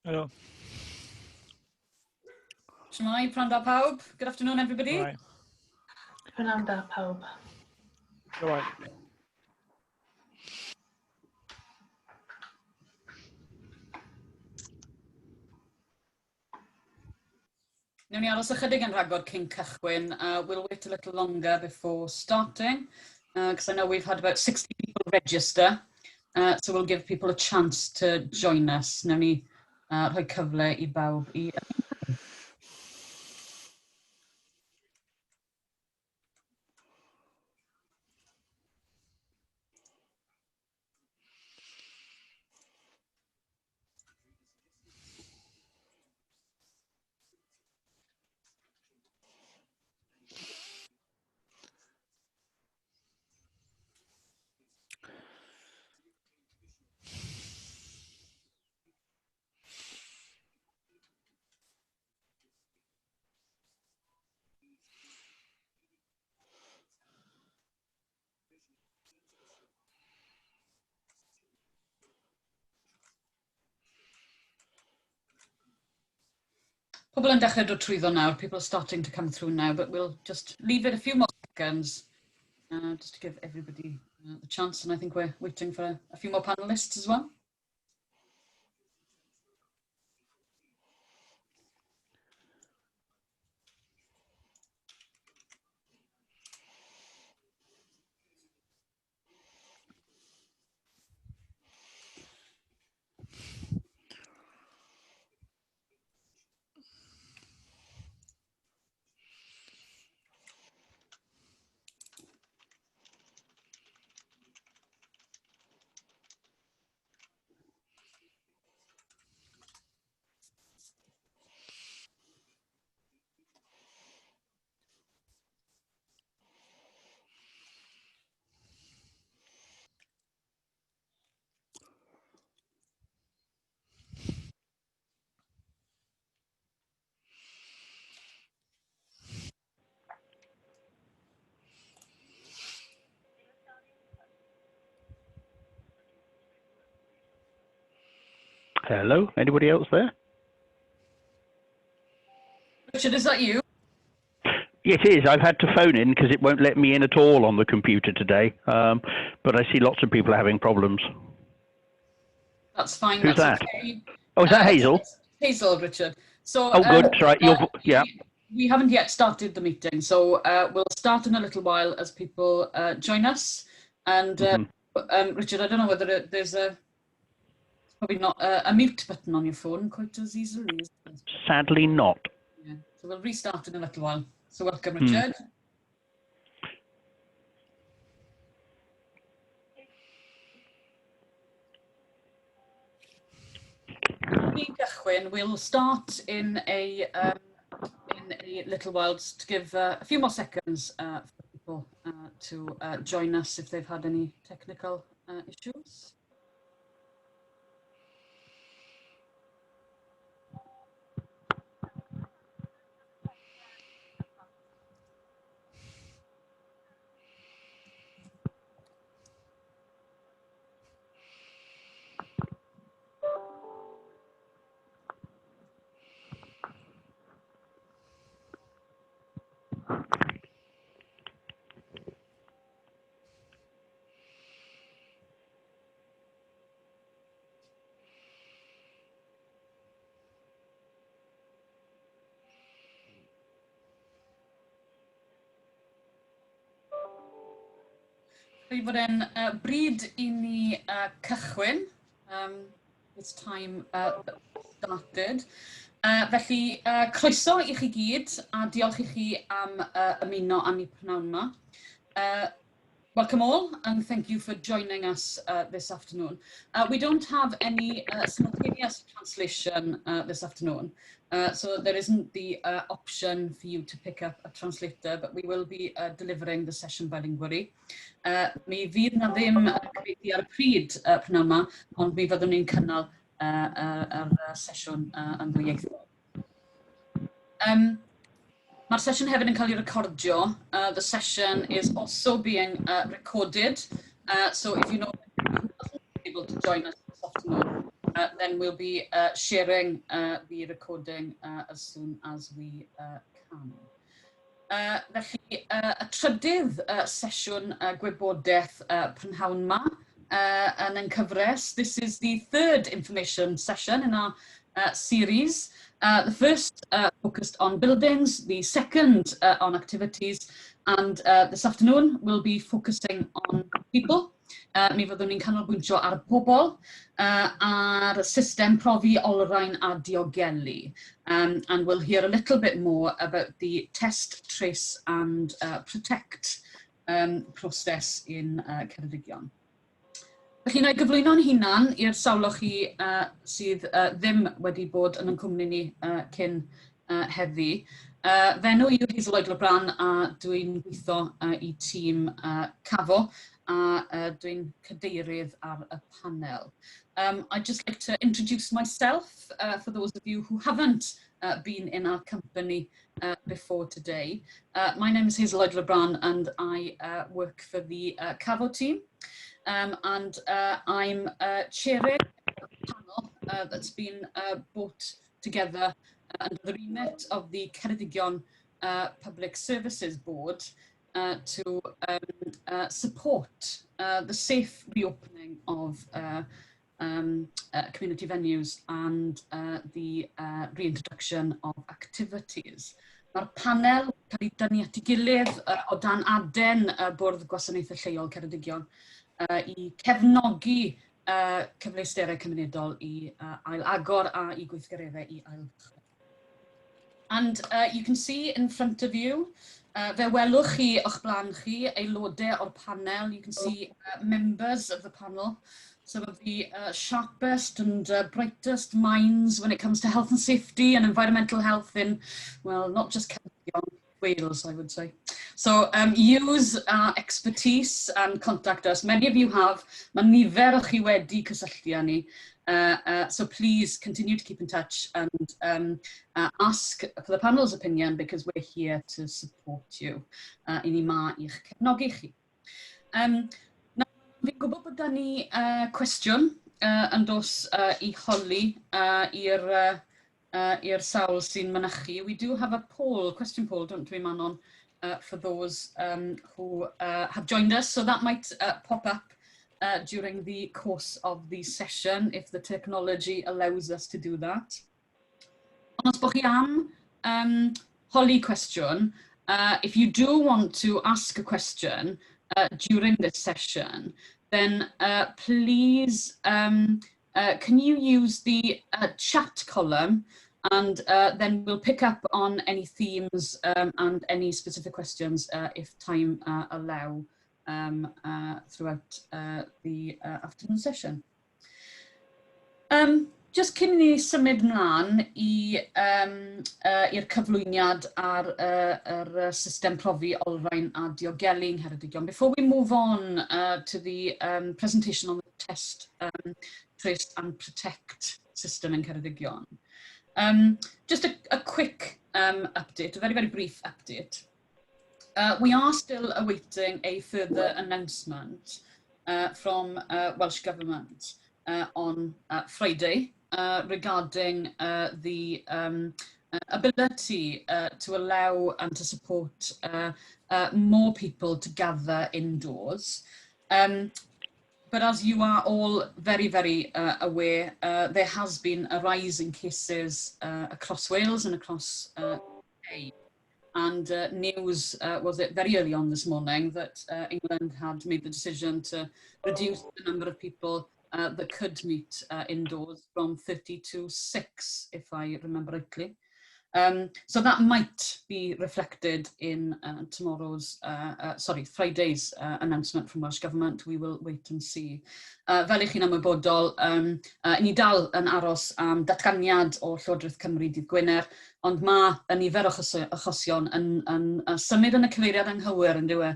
Helo. Shwmae, prynhawn da pawb. Good afternoon, everybody. Right. Prynhawn da pawb. All right. Newn ni aros ychydig yn rhagor cyn cychwyn. We'll wait a little longer before starting, because I know we've had about 60 people register, so we'll give people a chance to join us. Newn ni rhoi cyfle i bawb i. Pobl yn dechrau dod trwyddo nawr, people are starting to come through now, but we'll just leave it a few more seconds just to give everybody the chance. And I think we're waiting for a few more panelists as well. Hello, anybody else there? Richard, is that you? It is. I've had to phone in because it won't let me in at all on the computer today. But I see lots of people are having problems. That's fine. Who's that's that? Okay. Oh, is that Hazel? Hazel, Richard. So, Oh, good. Sorry, yeah. We haven't yet started the meeting, so we'll start in a little while as people join us. And Richard, I don't know whether there's a, it's probably not a mute button on your phone quite as easily. Is it? Sadly not. Yeah. So we'll restart in a little while. So welcome, Richard. Ni'n cychwyn, we'll start in a little while, just to give a few more seconds for people to join us if they've had any technical issues. Credu bod e'n bryd i ni cychwyn. It's time started. Felly, croeso i chi gyd a diolch i chi am ymuno â ni pnawn yma. Welcome all and thank you for joining us this afternoon. We don't have any simultaneous translation this afternoon, so there isn't the option for you to pick up a translator, but we will be delivering the session bilingually. Mi fydd na ddim cyfieithu ar y pryd pnawn yma, ond mi fyddwn ni'n cynnal yr sesiwn yn ddwyieithog. Mae'r sesiwn hefyd yn cael ei recordio. The session is also being recorded. So if you know who wasn't able to join us this afternoon, Then we'll be sharing the recording as soon as we can. Felly, y trydydd sesiwn gwybodaeth prynhawn ma yn ein cyfres. This is the third information session in our series. The first focused on buildings, the second on activities, and this afternoon we'll be focusing on people. Mi fyddwn ni'n canolbwyntio ar bobl, ar y system profi, olrhain a diogelu. And we'll hear a little bit more about the test, trace and protect process in Ceredigion. Felly, na i gyflwyno'n hunan i'r sawl o chi sydd ddim wedi bod yn ein cwmni ni cyn heddi. Fy enw yw Hazel Lloyd LeBran a dwi'n gweithio i tîm CAVO a dwi'n cadeirydd ar y panel. I'd just like to introduce myself for those of you who haven't been in our company before today. My name is Hazel Lloyd LeBran and I work for the CAVO team. And I'm chairing a panel that's been brought together under the remit of the Ceredigion Public Services Board to support the safe reopening of community venues and the reintroduction of activities. Mae'r panel cael ei dynnu at ei gilydd o dan aden Bwrdd Gwasanaethau Lleol Ceredigion i cefnogi cyfleusterau cymunedol i ail agor a i gweithgareddau i ail. And you can see in front of you, fe welwch chi o'ch blaen chi, aelodau o'r panel. You can see members of the panel, some of the sharpest and brightest minds when it comes to health and safety and environmental health in, well, not just Ceredigion, Wales, I would say. So use our expertise and contact us. Many of you have. Mae nifer o chi wedi cysylltu â ni. So please continue to keep in touch and ask for the panel's opinion because we're here to support you. I ni ma i'ch cefnogi chi. Fi'n gwybod bod da ni cwestiwn yn dos i holi i'r sawl sy'n mynychu. We do have a poll, question poll, don't we, Manon, for those who have joined us. So that might pop up during the course of the session if the technology allows us to do that. Ond os bod chi am holi cwestiwn, if you do want to ask a question during this session, then please can you use the chat column and then we'll pick up on any themes and any specific questions if time allow throughout the afternoon session. Just cyn i ni symud mlaen i'r cyflwyniad ar yr system profi, olrhain a diogelu yng Ngheredigion. Before we move on to the presentation on the test, trace and protect system in Ceredigion, just a quick update, a very, very brief update. We are still awaiting a further announcement from Welsh Government on Friday regarding the ability to allow and to support more people to gather indoors. But as you are all very, very aware, there has been a rise in cases across Wales and across UK. And news was it very early on this morning that England had made the decision to reduce the number of people that could meet indoors from 30 to 6, if I remember rightly. So that might be reflected in tomorrow's, sorry, Friday's announcement from Welsh Government. We will wait and see. Fel i chi'n ymwybodol, ni dal yn aros am datganiad o Llywodraeth Cymru dydd Gwener, ond mae y nifer o achosion yn symud yn y cyfeiriad anghywir yn dyw e,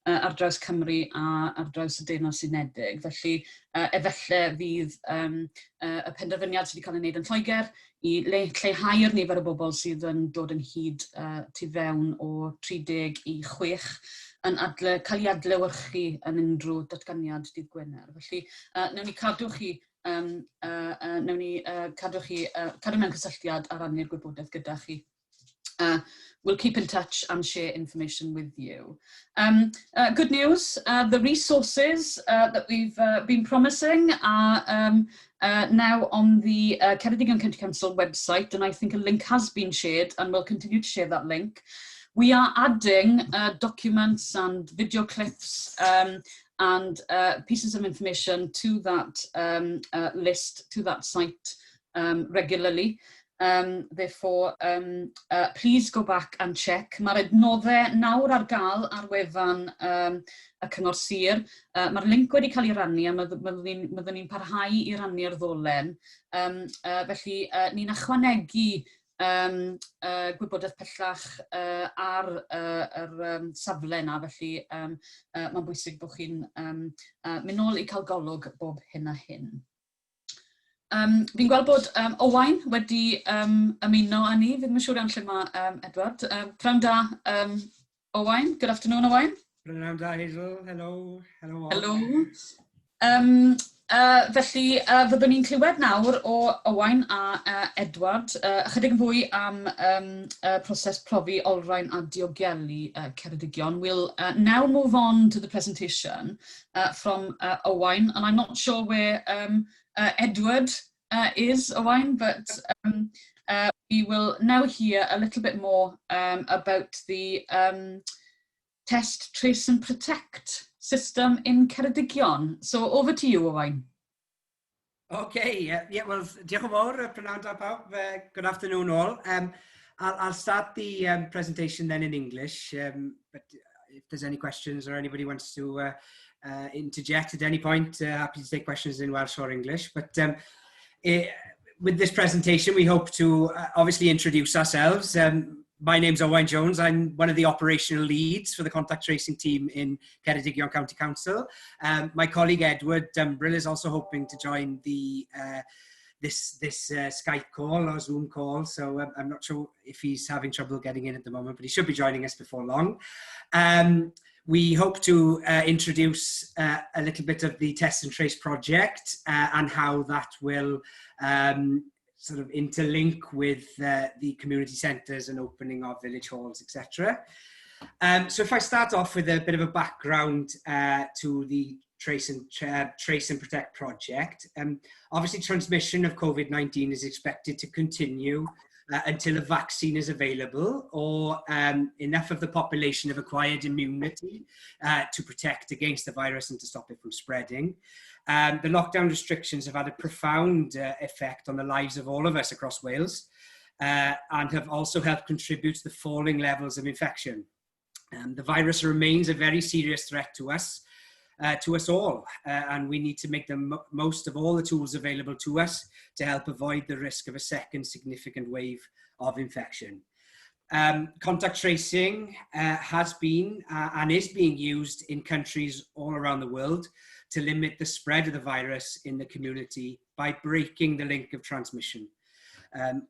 ar draws Cymru a ar draws y Deyrnas Unedig. Felly, efallai fydd y penderfyniad sydd wedi cael ei wneud yn Lloegr i lleihau'r nifer o bobl sydd yn dod ynghyd tu fewn o 30 i 6 yn cael ei adlewyrchu yn unrhyw datganiad dydd Gwener. Felly, newn ni cadw chi Newn ni cadw chi, cadw mewn cysylltiad a rannu'r gwybodaeth gyda chi. We'll keep in touch and share information with you. Good news, the resources that we've been promising are now on the Ceredigion County Council website, and I think a link has been shared, and we'll continue to share that link. We are adding documents and video clips and pieces of information to that list, to that site regularly. Therefore, please go back and check. Mae'r adnoddau nawr ar gael ar wefan y Cyngor Sir. Mae'r link wedi cael ei rannu a byddwn ni'n parhau i rannu'r ddolen. Felly, ni'n ychwanegu gwybodaeth pellach ar yr safle yna, felly mae'n bwysig bod chi'n mynd nôl i cael golwg bob hyn a hyn. Fi'n gweld bod Owain wedi ymuno â ni. Fi ddim yn siŵr iawn lle mae Edward. Prynhawn da, Owain. Good afternoon, Owain. Prynhawn da, Hazel. Hello. Hello all. Hello. Felly, fyddwn ni'n clywed nawr o Owain a Edward ychydig yn fwy am proses profi, olrhain a diogelu Ceredigion. We'll now move on to the presentation from Owain, and I'm not sure where Edward is, Owain, but we will now hear a little bit more about the test, trace and protect system in Ceredigion. So over to you, Owain. Okay, yeah, well, diolch yn fawr, prynhawn da pawb. Good afternoon all. I'll start the presentation then in English, but if there's any questions or anybody wants to interject at any point, happy to take questions in Welsh or English. But with this presentation, we hope to obviously introduce ourselves. My name's Owain Jones. I'm one of the operational leads for the contact tracing team in Ceredigion County Council. My colleague Edward Dumbrill is also hoping to join the this this Skype call or Zoom call. So I'm not sure if he's having trouble getting in at the moment, but he should be joining us before long. We hope to introduce a little bit of the Test and Trace project and how that will sort of interlink with the community centres and opening of village halls, etc. So if I start off with a bit of a background to the Trace and Protect project, obviously transmission of COVID-19 is expected to continue until a vaccine is available or enough of the population have acquired immunity to protect against the virus and to stop it from spreading. The lockdown restrictions have had a profound effect on the lives of all of us across Wales and have also helped contribute to the falling levels of infection. The virus remains a very serious threat to us all, and we need to make the mo most of all the tools available to us to help avoid the risk of a second significant wave of infection. Contact tracing has been and is being used in countries all around the world to limit the spread of the virus in the community by breaking the link of transmission.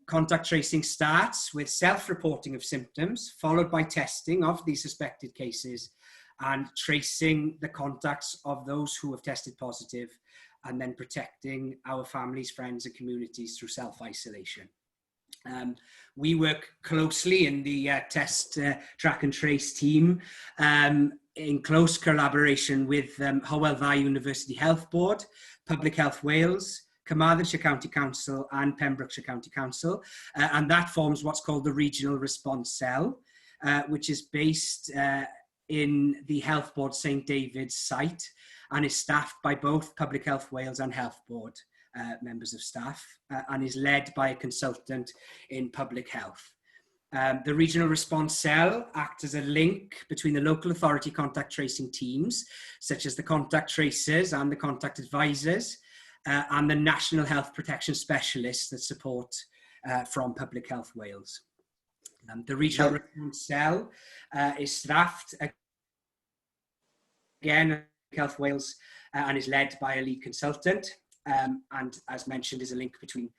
Contact tracing starts with self-reporting of symptoms, followed by testing of these suspected cases and tracing the contacts of those who have tested positive and then protecting our families, friends and communities through self-isolation. We work closely in the test, track and trace team in close collaboration with Hywel Dda University Health Board, Public Health Wales, Carmarthenshire County Council and Pembrokeshire County Council. And that forms what's called the Regional Response Cell, which is based in the Health Board St David's site and is staffed by both Public Health Wales and Health Board members of staff and is led by a consultant in public health. The Regional Response Cell acts as a link between the local authority contact tracing teams, such as the contact tracers and the contact advisors, and the National Health Protection Specialists that support from Public Health Wales. The Regional Response Cell is staffed again Health Wales and is led by a lead consultant and, as mentioned, is a link between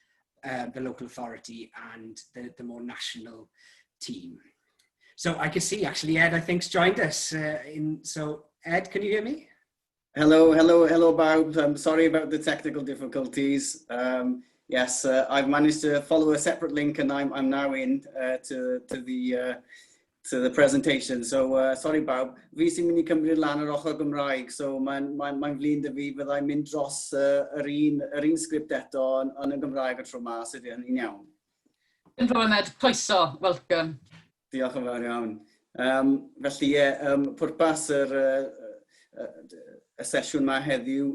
the local authority and the more national team. So I can see actually Ed, I think, has joined us. So Ed, can you hear me? Hello, hello, hello, bawb. I'm sorry about the technical difficulties. Yes, I've managed to follow a separate link and I'm now in to the presentation. So, sorry bawb. Fi sy'n mynd i cymryd lan yr ochr Gymraeg, so mae'n flin 'da fi fyddai'n mynd dros yr un sgript eto yn y Gymraeg y tro 'ma, sydd yn iawn. Dim problem, Ed. Croeso, welcome. Diolch yn fawr iawn. Felly, ie, pwrpas y sesiwn yma heddiw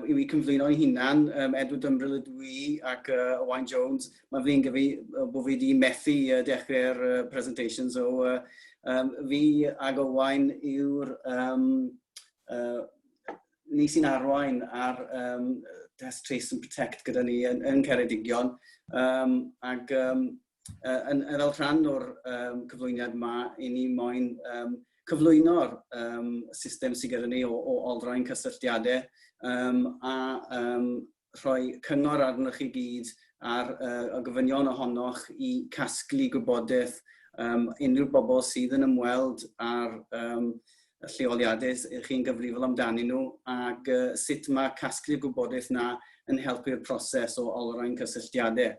yw i cyflwyno ei hunan. Edward Dumbrill ydw i ac Owain Jones. Mae'n flin gyda fi bod fi wedi methu dechrau'r presentation. So, fi ag Owain yw'r ni sy'n arwain ar Test Trace and Protect gyda ni yn Ceredigion. Ac yn fel rhan o'r cyflwyniad yma, i ni moyn cyflwyno'r system sydd gyda ni o olrhain cysylltiadau a rhoi cyngor arnoch chi gyd ar y gofynion ohonoch i casglu gwybodaeth unrhyw bobl sydd yn ymweld ar y lleoliadau chi'n gyfrifol amdanyn nhw ac sut mae casglu gwybodaeth na yn helpu'r proses o olrhain cysylltiadau.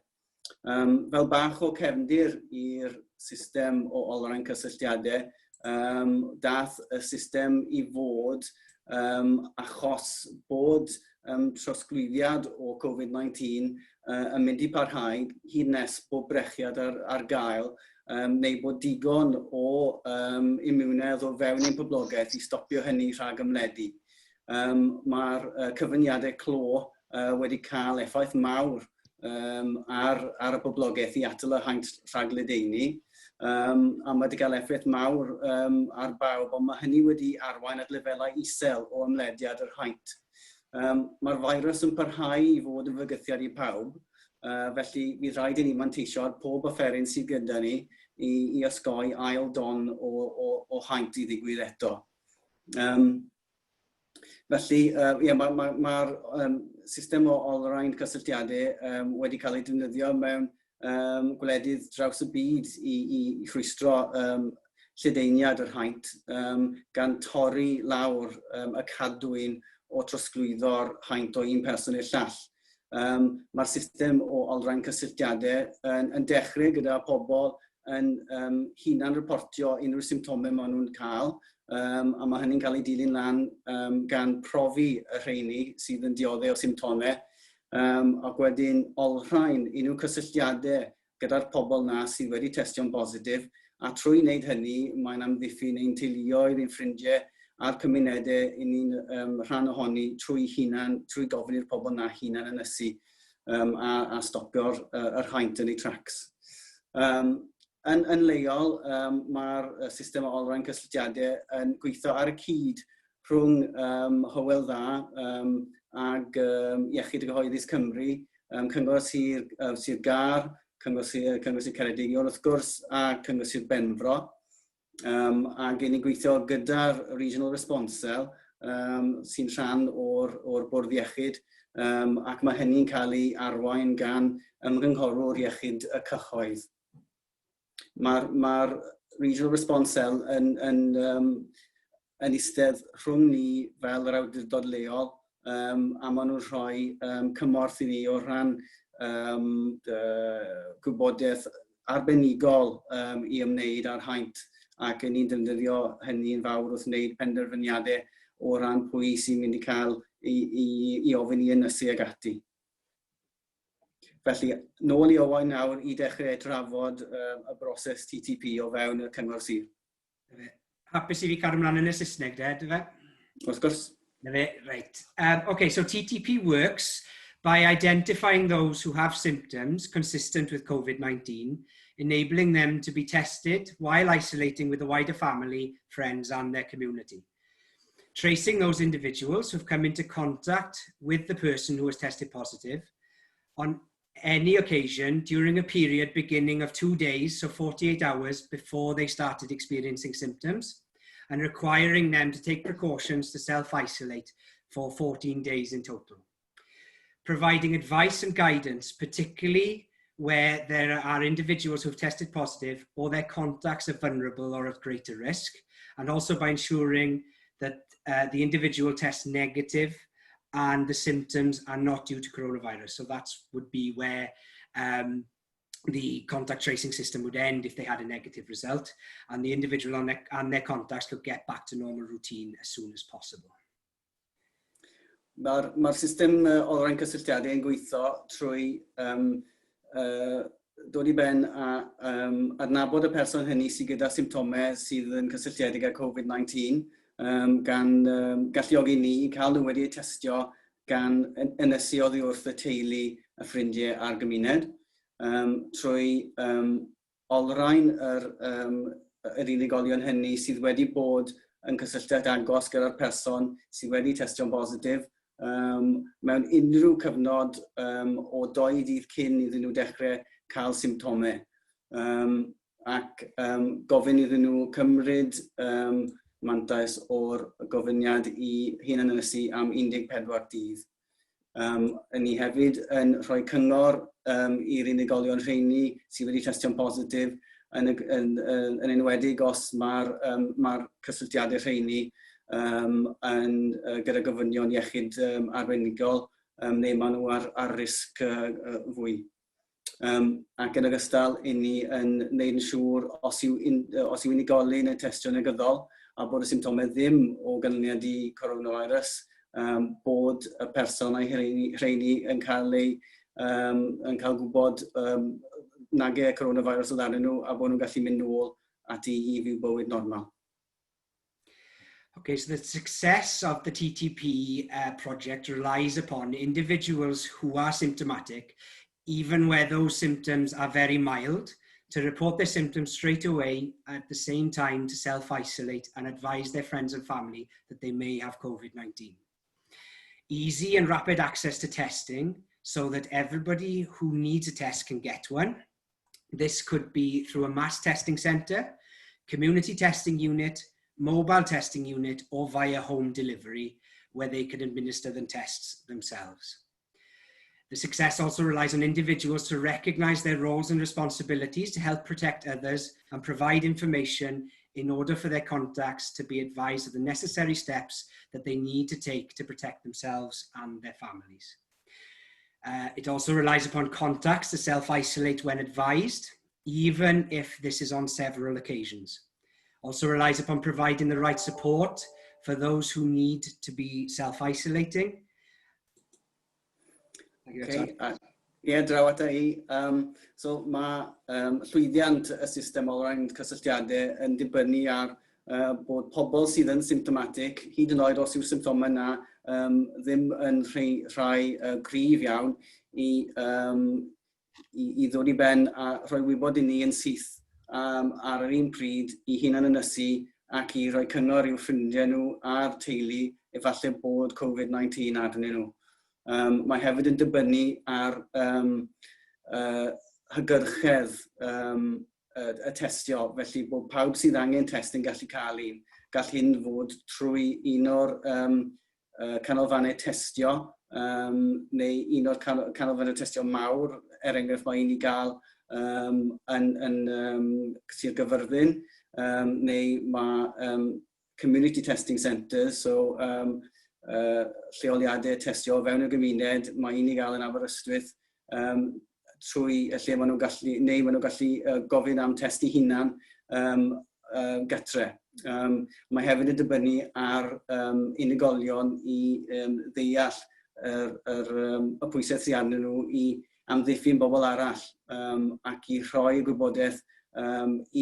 Fel bach o cefndir i'r system o olrhain cysylltiadau, dath y system i fod achos bod trosglwyddiad o Covid-19 yn mynd i parhau hyd nes bod brechiad ar gael neu bod digon o imiwnedd o fewn ein poblogaeth i stopio hynny rhag ymledu. Mae'r cyfyngiadau clo wedi cael effaith mawr ar y boblogaeth i atal y haint rhag ledaenu. A mae wedi cael effaith mawr ar bawb, ond mae hynny wedi arwain at lefelau isel o ymlediad yr haint. Mae'r virus yn parhau i fod yn fygythiad i pawb, felly fydd rhaid i ni manteisio ar pob offeryn sydd gyda ni i osgoi ail don o haint i ddigwydd eto. Felly, yeah, mae'r system o olrhain cysylltiadau wedi cael ei defnyddio mewn gwledydd draws y byd i rhwystro lledaeniad yr haint gan torri lawr y cadwyn o trosglwyddo'r haint o un person i'r llall. Mae'r system o olrhain cysylltiadau yn dechrau gyda pobl yn hunan reportio unrhyw symptomau maen nhw'n cael, a mae hynny'n cael ei dilyn lan gan profi y rheini sydd yn dioddef o symptomau, ac wedyn olrhain unrhyw cysylltiadau gyda'r pobl na sydd wedi testio'n bositif, a trwy wneud hynny mae'n amddiffyn ein teuluoedd, ein ffrindiau a'r cymunedau i ni'n rhan ohoni trwy hunan, trwy gofyn i'r pobl na hunan ynysu a stopio'r yr haint yn ei tracks. Yn leol, mae'r system o olrhain cysylltiadau yn gweithio ar y cyd rhwng Hywel Dda ag Iechyd y Gyhoeddus Cymru, Cyngor Sir Gâr, Cyngor Sir Ceredigion wrth gwrs, a Cyngor Sir Benfro. Ac ni'n gweithio gyda'r Regional Response Cell sy'n rhan o'r Bwrdd Iechyd ac mae hynny'n cael ei arwain gan ymgynghorwr iechyd y cyhoedd. Mae'r Regional Response Cell yn eistedd rhwng ni fel yr awdurdod leol a maen nhw'n rhoi cymorth i ni o ran gwybodaeth arbenigol i ymwneud â'r haint ac ni'n defnyddio hynny'n fawr wrth wneud penderfyniadau o ran pwy sy'n mynd i cael i ofyn i ynysu ag ati. Felly, nôl i Owain nawr i dechrau trafod y broses TTP o fewn y Cyngor Sir. Hapus i fi cael ymlaen yn y Saesneg, de, dy fe? Wrth gwrs. Na fe, right. Okay, so TTP works by identifying those who have symptoms consistent with COVID-19, enabling them to be tested while isolating with the wider family, friends and their community. Tracing those individuals who've come into contact with the person who has tested positive on any occasion during a period beginning of 2 days, so 48 hours before they started experiencing symptoms, and requiring them to take precautions to self-isolate for 14 days in total. Providing advice and guidance, particularly where there are individuals who have tested positive or their contacts are vulnerable or at greater risk, and also by ensuring that that the individual tests negative and the symptoms are not due to coronavirus. So that would be where the contact tracing system would end if they had a negative result, and the individual and their contacts could get back to normal routine as soon as possible. Mae'r ma system olrhain cysylltiadau yn gweithio trwy dod i ben a adnabod y person hynny sydd gyda symptomau sydd yn cysylltiedig â Covid-19 gan galluogi ni i cael nhw wedi eu testio gan ynysu oddi wrth y teulu, y ffrindiau a'r gymuned, trwy olrhain yr unigolion hynny sydd wedi bod yn cysylltiad agos gyda'r person sydd wedi testio'n bositif mewn unrhyw cyfnod o 2 dydd cyn iddyn nhw dechrau cael symptomau. Ac gofyn iddyn nhw cymryd mantais o'r gofyniad i hunan-ynysu am 14 dydd. Ni hefyd yn rhoi cyngor i'r unigolion rheini sydd wedi testio'n positif, yn enwedig os mae'r ma cysylltiadau rheini gyda gofynion iechyd arbenigol neu maen nhw ar risg fwy. Ac yn ogystal, i ni yn gwneud yn siŵr os yw unigolyn yn testio negyddol a bod y symptomau ddim o ganlyniad i coronavirus, bod y person a'i rheini yn cael gwybod nage coronavirus oedd arnyn nhw a bod nhw'n gallu mynd nôl ati i fyw bywyd normal. Okay, so the success of the TTP project relies upon individuals who are symptomatic, even where those symptoms are very mild, to report their symptoms straight away at the same time to self-isolate and advise their friends and family that they may have COVID-19. Easy and rapid access to testing so that everybody who needs a test can get one. This could be through a mass testing centre, community testing unit, mobile testing unit, or via home delivery, where they can administer the tests themselves. The success also relies on individuals to recognize their roles and responsibilities to help protect others and provide information in order for their contacts to be advised of the necessary steps that they need to take to protect themselves and their families. It also relies upon contacts to self-isolate when advised, even if this is on several occasions. Also relies upon providing the right support for those who need to be self-isolating. Okay. Ie, draw ata i. So mae llwyddiant y system olrhain cysylltiadau yn dibynnu ar bod pobl sydd yn symptomatic, hyd yn oed os yw'r symptomau yna ddim yn rhai cryf iawn, i ddod i ben a rhoi wybod i ni yn syth ar yr un pryd i hunan ynysu ac i roi cyngor i'w ffrindiau nhw a'r teulu efallai bod Covid-19 arnyn nhw. Mae hefyd yn dibynnu ar hygyrchedd y testio, felly bod pawb sydd angen test yn gallu cael un. Gall hyn fod trwy un o'r canolfannau testio neu un o'r canolfannau testio mawr, er enghraifft mae un i gael yn Sir Gyfyrddin, neu mae community testing centres, so lleoliadau testio o fewn y gymuned, mae un i gael yn Aberystwyth, trwy y lle maen nhw'n gallu, neu maen nhw'n gallu gofyn am test i hunan gatre. Mae hefyd yn dibynnu ar unigolion i ddeall y pwysau sydd arnyn nhw i amddiffyn bobl arall ac i rhoi y gwybodaeth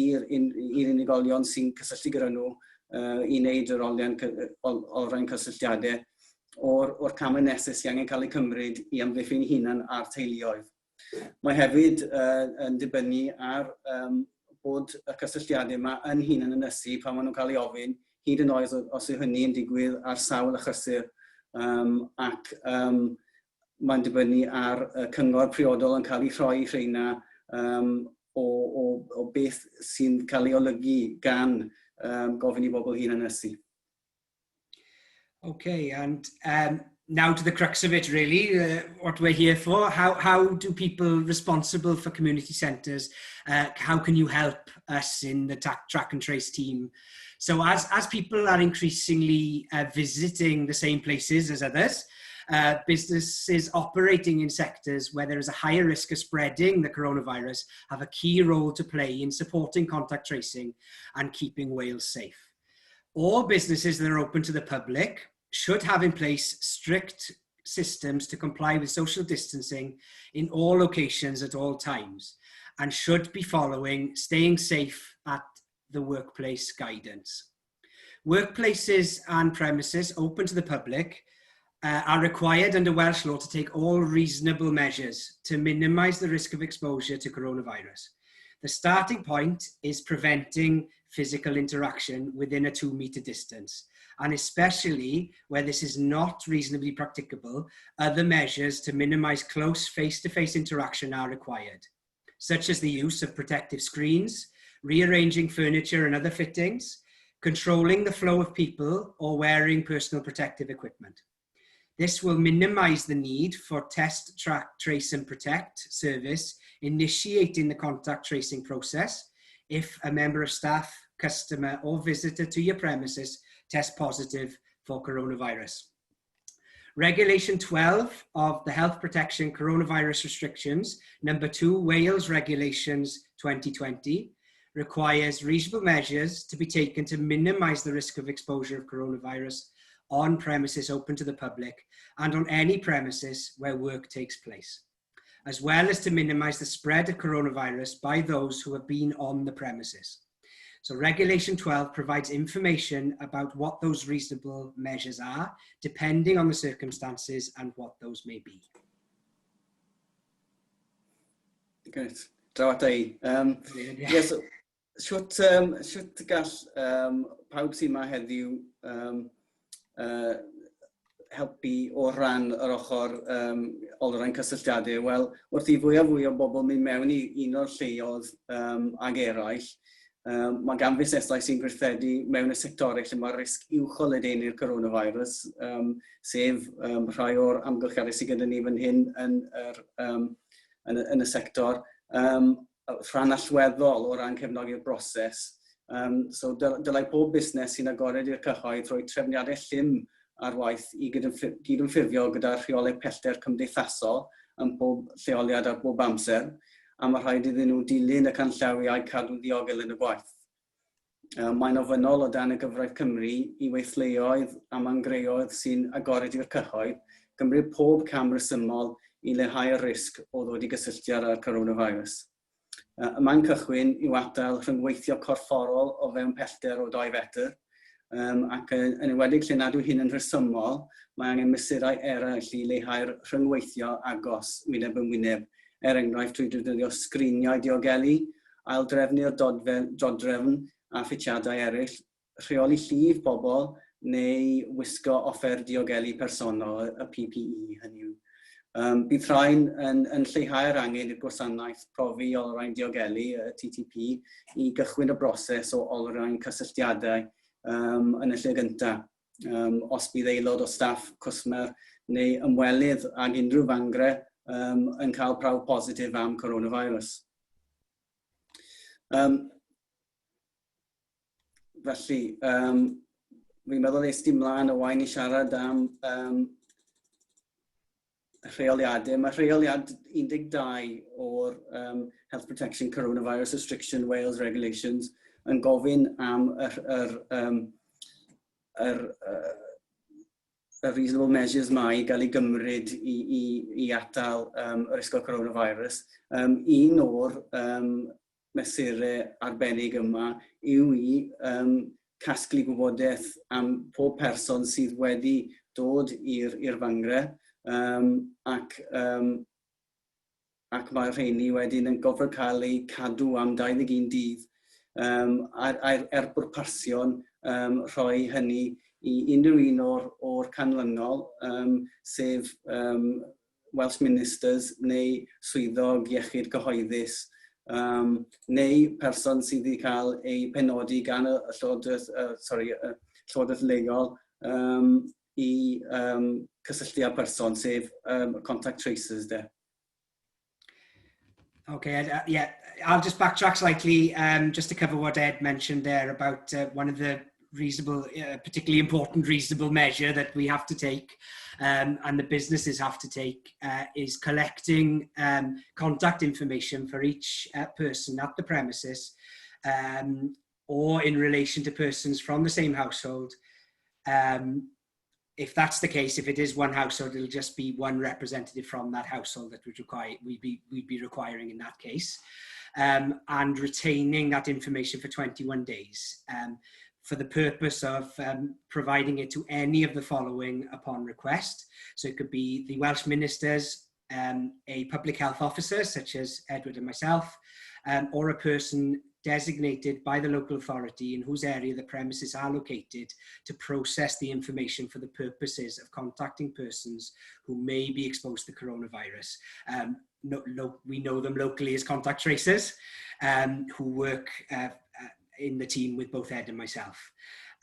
i'r unigolion sy'n cysylltu gyda nhw i wneud yr olrhain cysylltiadau o'r camau nesaf sy'n angen cael eu cymryd i amddiffyn hunan a'r teuluoedd. Mae hefyd yn dibynnu ar bod y cysylltiadau yma yn hunan ynysu pan maen nhw'n cael ei ofyn, hyd yn oed os yw hynny yn digwydd ar sawl achlysur ac mae'n dibynnu ar y cyngor priodol yn cael ei rhoi rheina o beth sy'n cael ei olygu gan gofyn i bobl hun ynysu. Okay, and now to the crux of it, really, what we're here for. How do people responsible for community centres, how can you help us in the track and trace team? So as people are increasingly visiting the same places as others, businesses operating in sectors where there is a higher risk of spreading the coronavirus have a key role to play in supporting contact tracing and keeping Wales safe. All businesses that are open to the public should have in place strict systems to comply with social distancing in all locations at all times and should be following staying safe at the workplace guidance. Workplaces and premises open to the public are required under Welsh law to take all reasonable measures to minimise the risk of exposure to coronavirus. The starting point is preventing physical interaction within a 2-metre distance, and especially where this is not reasonably practicable, other measures to minimise close face-to-face interaction are required, such as the use of protective screens, rearranging furniture and other fittings, controlling the flow of people, or wearing personal protective equipment. This will minimise the need for test, track, trace and protect service initiating the contact tracing process if a member of staff, customer or visitor to your premises test positive for coronavirus. Regulation 12 of the Health Protection Coronavirus Restrictions, number 2 Wales Regulations 2020, requires reasonable measures to be taken to minimise the risk of exposure of coronavirus on premises open to the public and on any premises where work takes place, as well as to minimise the spread of coronavirus by those who have been on the premises. So Regulation 12 provides information about what those reasonable measures are, depending on the circumstances and what those may be. Great. Draw ata i. Yes, shwt gall pawb sy'n yma heddiw helpu o ran yr ochr olrhain cysylltiadau? Wel, wrth i fwy a fwy o bobl mynd mewn i un o'r lleoedd ag eraill, mae gan fusnesau sy'n gweithredu mewn y sectorau lle mae risg uwch o ledaenu'r coronavirus, sef rhai o'r amgylchiadau sydd gyda ni fan hyn yn y sector, rhan allweddol o ran cefnogi'r broses. So dylai pob busnes sy'n agored i'r cyhoedd rhoi trefniadau llym ar waith i gydymffurfio gyda rheolau pellter cymdeithasol yn pob lleoliad ar bob amser, a mae rhaid iddyn nhw dilyn y canllawiau cadw'n ddiogel yn y gwaith. Mae'n ofynnol o dan y gyfraith Cymru i weithleoedd a mangreoedd sy'n agored i'r cyhoedd gymryd pob cam rhesymol i leihau'r risg o ddod i gysylltiad â'r coronavirus. Y man cychwyn yw atal rhyngweithio corfforol o fewn pellter o 2 fetr, ac yn enwedig lle nad yw hyn yn rhesymol, mae angen mesurau eraill i leihau'r rhyngweithio agos wyneb yn wyneb, er enghraifft trwy defnyddio sgriniau diogelu, aildrefnu'r dodrefn a ffitiadau eraill, rheoli llif bobl neu wisgo offer diogelu personol, y PPE hynny yw. Bydd rhain yn lleihau'r angen i'r gwasanaeth profi olrhain diogelu, y TTP, i gychwyn y broses o olrhain cysylltiadau yn y lle gyntaf. Os bydd aelod o staff, cwsmer neu ymwelydd ag unrhyw fangre yn cael prawf positif am coronavirus. Felly, fi'n meddwl es di mlaen o wain i siarad am rheoliadau. Mae rheoliad 12 o'r Health Protection Coronavirus Restriction Wales Regulations yn gofyn am y reasonable measures ma i gael ei gymryd i atal y risg o coronavirus. Un o'r mesurau arbennig yma yw i casglu gwybodaeth am pob person sydd wedi dod i'r fangre, ac mae'r rheini wedyn yn gorfod cael eu cadw am 21 dydd er bwrpasion rhoi hynny i unrhyw un o'r canlynol, sef Welsh Ministers neu swyddog iechyd cyhoeddus, neu person sydd wedi cael ei penodi gan y llywodraeth leol i cysylltu â person, sef contact tracers de. Okay, yeah, I'll just backtrack slightly just to cover what Ed mentioned there about one of the reasonable, particularly important reasonable measure that we have to take and the businesses have to take is collecting contact information for each person at the premises or in relation to persons from the same household. If that's the case, if it is one household, it'll just be one representative from that household that we'd be requiring in that case, and retaining that information for 21 days for the purpose of providing it to any of the following upon request. So it could be the Welsh Ministers, a public health officer such as Edward and myself, or a person designated by the local authority in whose area the premises are located to process the information for the purposes of contacting persons who may be exposed to coronavirus. No, we know them locally as contact tracers, who work in the team with both Ed and myself.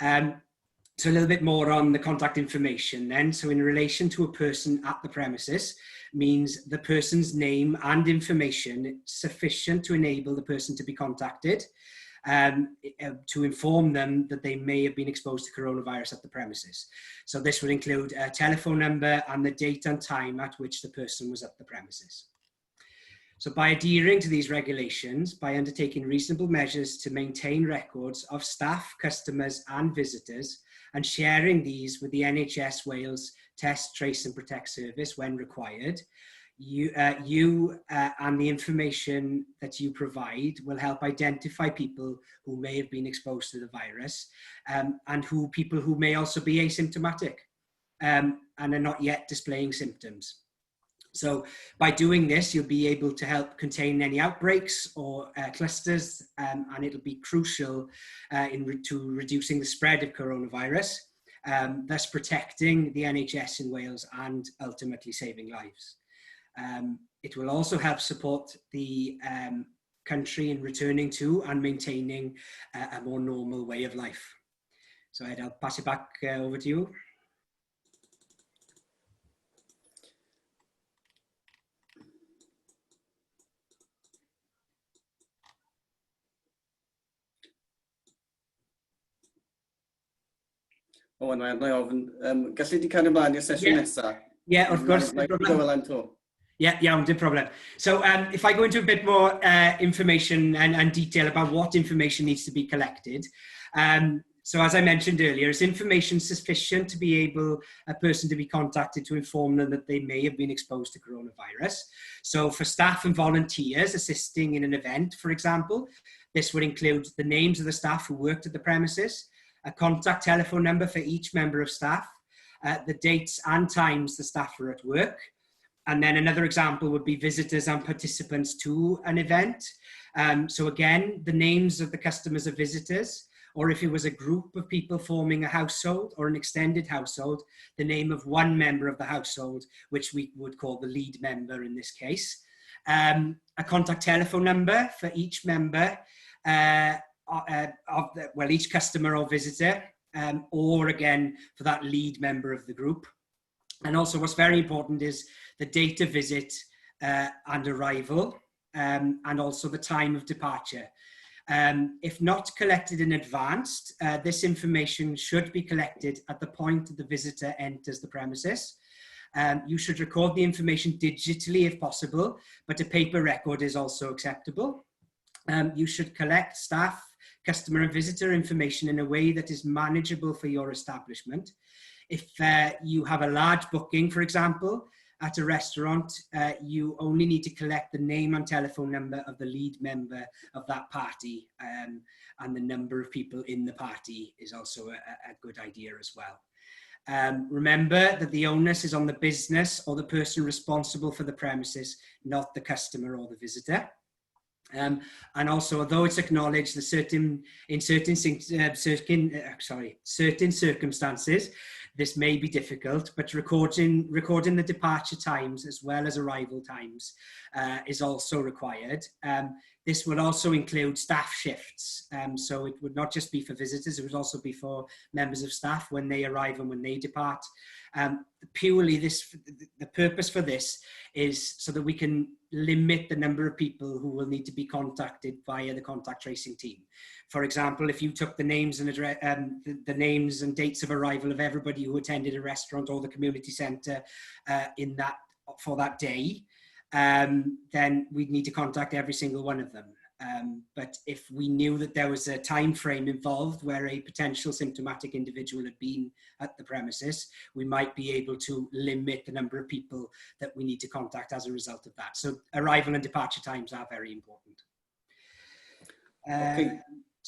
So a little bit more on the contact information then. So in relation to a person at the premises means the person's name and information sufficient to enable the person to be contacted, to inform them that they may have been exposed to coronavirus at the premises. So this would include a telephone number and the date and time at which the person was at the premises. So by adhering to these regulations, by undertaking reasonable measures to maintain records of staff, customers and visitors, and sharing these with the NHS Wales Test, Trace and Protect service when required, you and the information that you provide will help identify people who may have been exposed to the virus and who people who may also be asymptomatic and are not yet displaying symptoms. So by doing this, you'll be able to help contain any outbreaks or clusters, and it'll be crucial in re to reducing the spread of coronavirus, thus protecting the NHS in Wales and ultimately saving lives. It will also help support the country in returning to and maintaining a more normal way of life. So Ed, I'll pass it back over to you. O, mae arna i ofn. Gallu di cario ymlaen i'r sesiwn nesaf? Yeah, wrth gwrs. Mae'n fel 'to. Yeah, iawn, dim problem. So if I go into a bit more information and detail about what information needs to be collected. So as I mentioned earlier, is information sufficient to be able a person to be contacted to inform them that they may have been exposed to coronavirus? So for staff and volunteers assisting in an event, for example, this would include the names of the staff who worked at the premises, a contact telephone number for each member of staff, the dates and times the staff were at work. And then another example would be visitors and participants to an event. So again, the names of the customers or visitors, or if it was a group of people forming a household or an extended household, the name of one member of the household, which we would call the lead member in this case. A contact telephone number for each member, of the, well, each customer or visitor, or again, for that lead member of the group. And also what's very important is the date of visit and arrival, and also the time of departure. If not collected in advance, this information should be collected at the point that the visitor enters the premises. You should record the information digitally if possible, but a paper record is also acceptable. You should collect staff, customer and visitor information in a way that is manageable for your establishment. If you have a large booking, for example, at a restaurant, you only need to collect the name and telephone number of the lead member of that party, and the number of people in the party is also a good idea as well. Remember that the onus is on the business or the person responsible for the premises, not the customer or the visitor. And also, although it's acknowledged that certain, in certain, certain, sorry, certain circumstances, this may be difficult, but recording the departure times as well as arrival times is also required. This would also include staff shifts. So it would not just be for visitors, it would also be for members of staff when they arrive and when they depart. Purely this, the purpose for this is so that we can limit the number of people who will need to be contacted via the contact tracing team. For example, if you took the names and address, the names and dates of arrival of everybody who attended a restaurant or the community centre in that for that day, then we'd need to contact every single one of them. But if we knew that there was a time frame involved where a potential symptomatic individual had been at the premises, we might be able to limit the number of people that we need to contact as a result of that. So arrival and departure times are very important. Okay.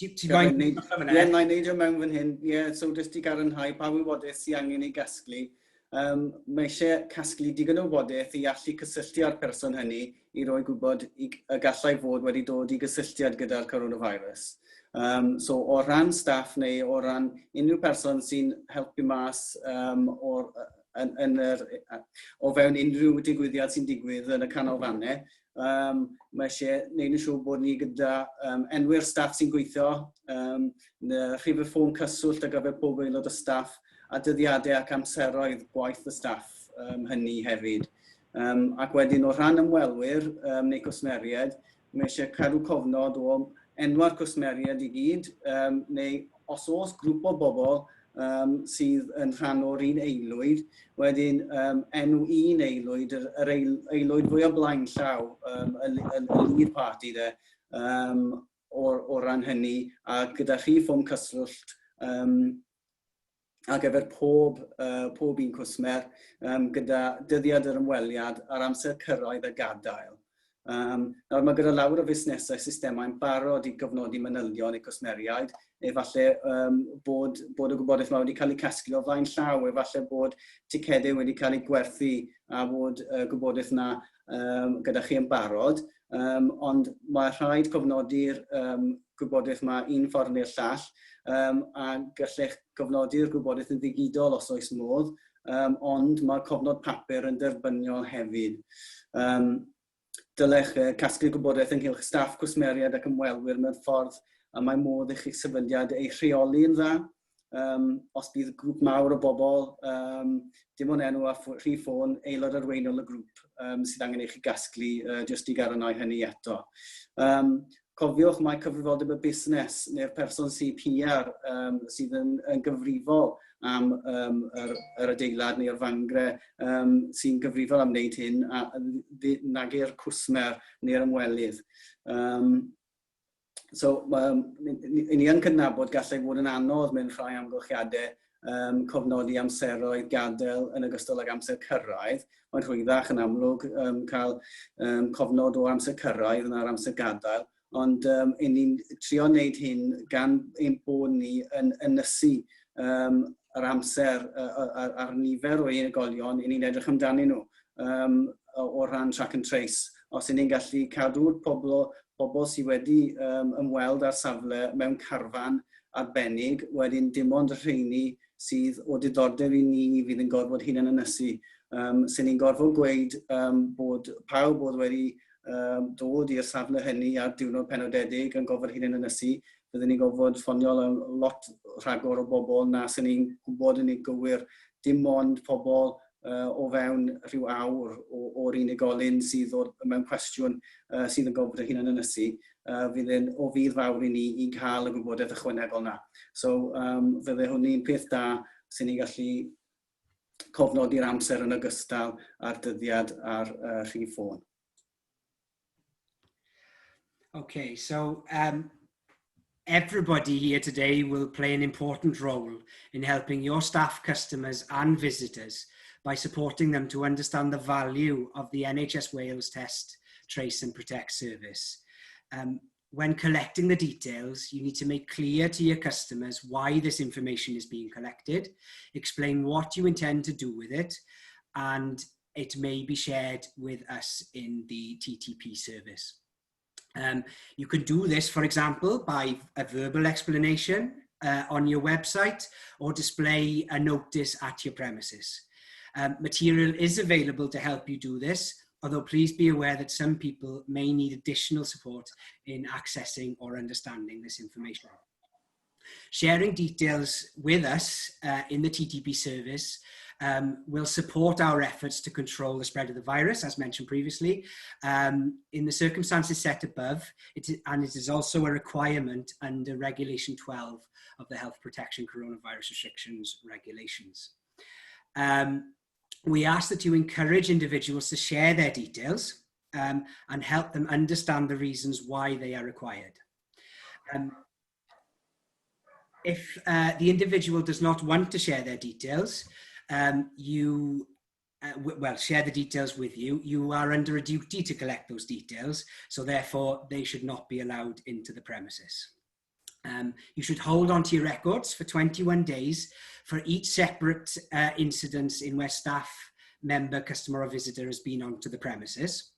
Ti'n moyn? Ie, na i neidio mewn fan hyn. Ie, yeah, so jyst i gadarnhau pa wybodaeth sy'n angen ei gasglu. Mae eisiau casglu digon o wybodaeth i allu cysylltu â'r person hynny i roi gwybod y gallai fod wedi dod i gysylltiad gyda'r coronavirus. So o ran staff neu o ran unrhyw person sy'n helpu mas o'r, yn yr, o fewn unrhyw digwyddiad sy'n digwydd yn y canolfannau, mae eisiau gwneud yn siŵr bod ni gyda enwi'r staff sy'n gweithio, rhif y ffôn cyswllt ar gyfer pob aelod o staff, a dyddiadau ac amseroedd gwaith y staff hynny hefyd. Ac wedyn o ran ymwelwyr neu cwsmeriaid, mae eisiau cadw cofnod o enwa'r cwsmeriaid i gyd, neu os oes grŵp o bobl sydd yn rhan o'r un aelwyd, wedyn enw un aelwyd, yr aelwyd fwy o blaen llaw, y lead party de, o ran hynny, a gyda rhif ffôn cyswllt ar gyfer pob un cwsmer gyda dyddiad yr ymweliad a'r amser cyrraedd a gadael. Nawr mae gyda lawer o fusnesau systemau'n barod i gofnodi manylion eu cwsmeriaid, efallai bod y gwybodaeth yma wedi cael ei casglu o flaen llaw, efallai bod ticedau wedi cael eu gwerthu a bod gwybodaeth yna gyda chi yn barod, ond mae rhaid cofnodi'r gwybodaeth yma un ffordd neu'r llall, a gallech gofnodi'r gwybodaeth yn ddigidol os oes modd, ond mae'r cofnod papur yn derbyniol hefyd. Dylech casglu gwybodaeth ynghylch staff, cwsmeriaid ac ymwelwyr mewn ffordd a mae modd i chi'ch sefydliad ei rheoli yn dda. Os bydd grŵp mawr o bobl, dim ond enw a rhif ffôn aelod arweiniol y grŵp sydd angen i chi gasglu jyst i gadarnhau hynny eto. Cofiwch mae cyfrifoldeb y busnes neu'r person sydd PR sydd yn gyfrifol am yr adeilad neu'r fangre sy'n gyfrifol am wneud hyn a nage'r cwsmer neu'r ymwelydd. So, ni yn cydnabod gallai fod yn anodd mewn rhai amgylchiadau cofnodi amseroedd gadael yn ogystal ag amser cyrraedd. Mae'n rhwyddach yn amlwg cael cofnod o amser cyrraedd na'r amser gadael, ond ni'n trio wneud hyn gan ein bod ni yn ynysu yr amser a'r nifer o unigolion i ni'n edrych amdanyn nhw o ran track and trace. Os y'n ni'n gallu cadw'r pobl sydd wedi ymweld â'r safle mewn carfan arbennig, wedyn dim ond y rheini sydd o diddordeb i ni fydd yn gorfod hunan ynysu. Sy'n ni'n gorfod gweud bod pawb oedd wedi dod i'r safle hynny ar diwrnod penodedig yn gorfod hunan ynysu, byddwn ni'n gorfod ffonio lot rhagor o bobl na sy'n ni'n gwybod yn ei gywir, dim ond pobl o fewn rhyw awr o'r unigolyn sydd mewn cwestiwn sydd yn gorfod y hunan ynysu, fydd yn o fudd fawr i ni i cael y gwybodaeth ychwanegol na. So fydde hwnny'n peth da sy'n ni'n gallu cofnodi'r amser yn ogystal â'r dyddiad a'r rhif ffôn. Okay, so everybody here today will play an important role in helping your staff, customers and visitors by supporting them to understand the value of the NHS Wales Test, Trace and Protect service. When collecting the details, you need to make clear to your customers why this information is being collected, explain what you intend to do with it, and it may be shared with us in the TTP service. You can do this, for example, by a verbal explanation on your website or display a notice at your premises. Material is available to help you do this, although please be aware that some people may need additional support in accessing or understanding this information. Sharing details with us in the TTP service will support our efforts to control the spread of the virus, as mentioned previously. In the circumstances set above, and it is also a requirement under Regulation 12 of the Health Protection Coronavirus Restrictions Regulations. We ask that you encourage individuals to share their details and help them understand the reasons why they are required. If the individual does not want to share their details, you well, share the details with you, you are under a duty to collect those details, so therefore they should not be allowed into the premises. You should hold on to your records for 21 days for each separate incident in where staff member, customer or visitor has been onto the premises.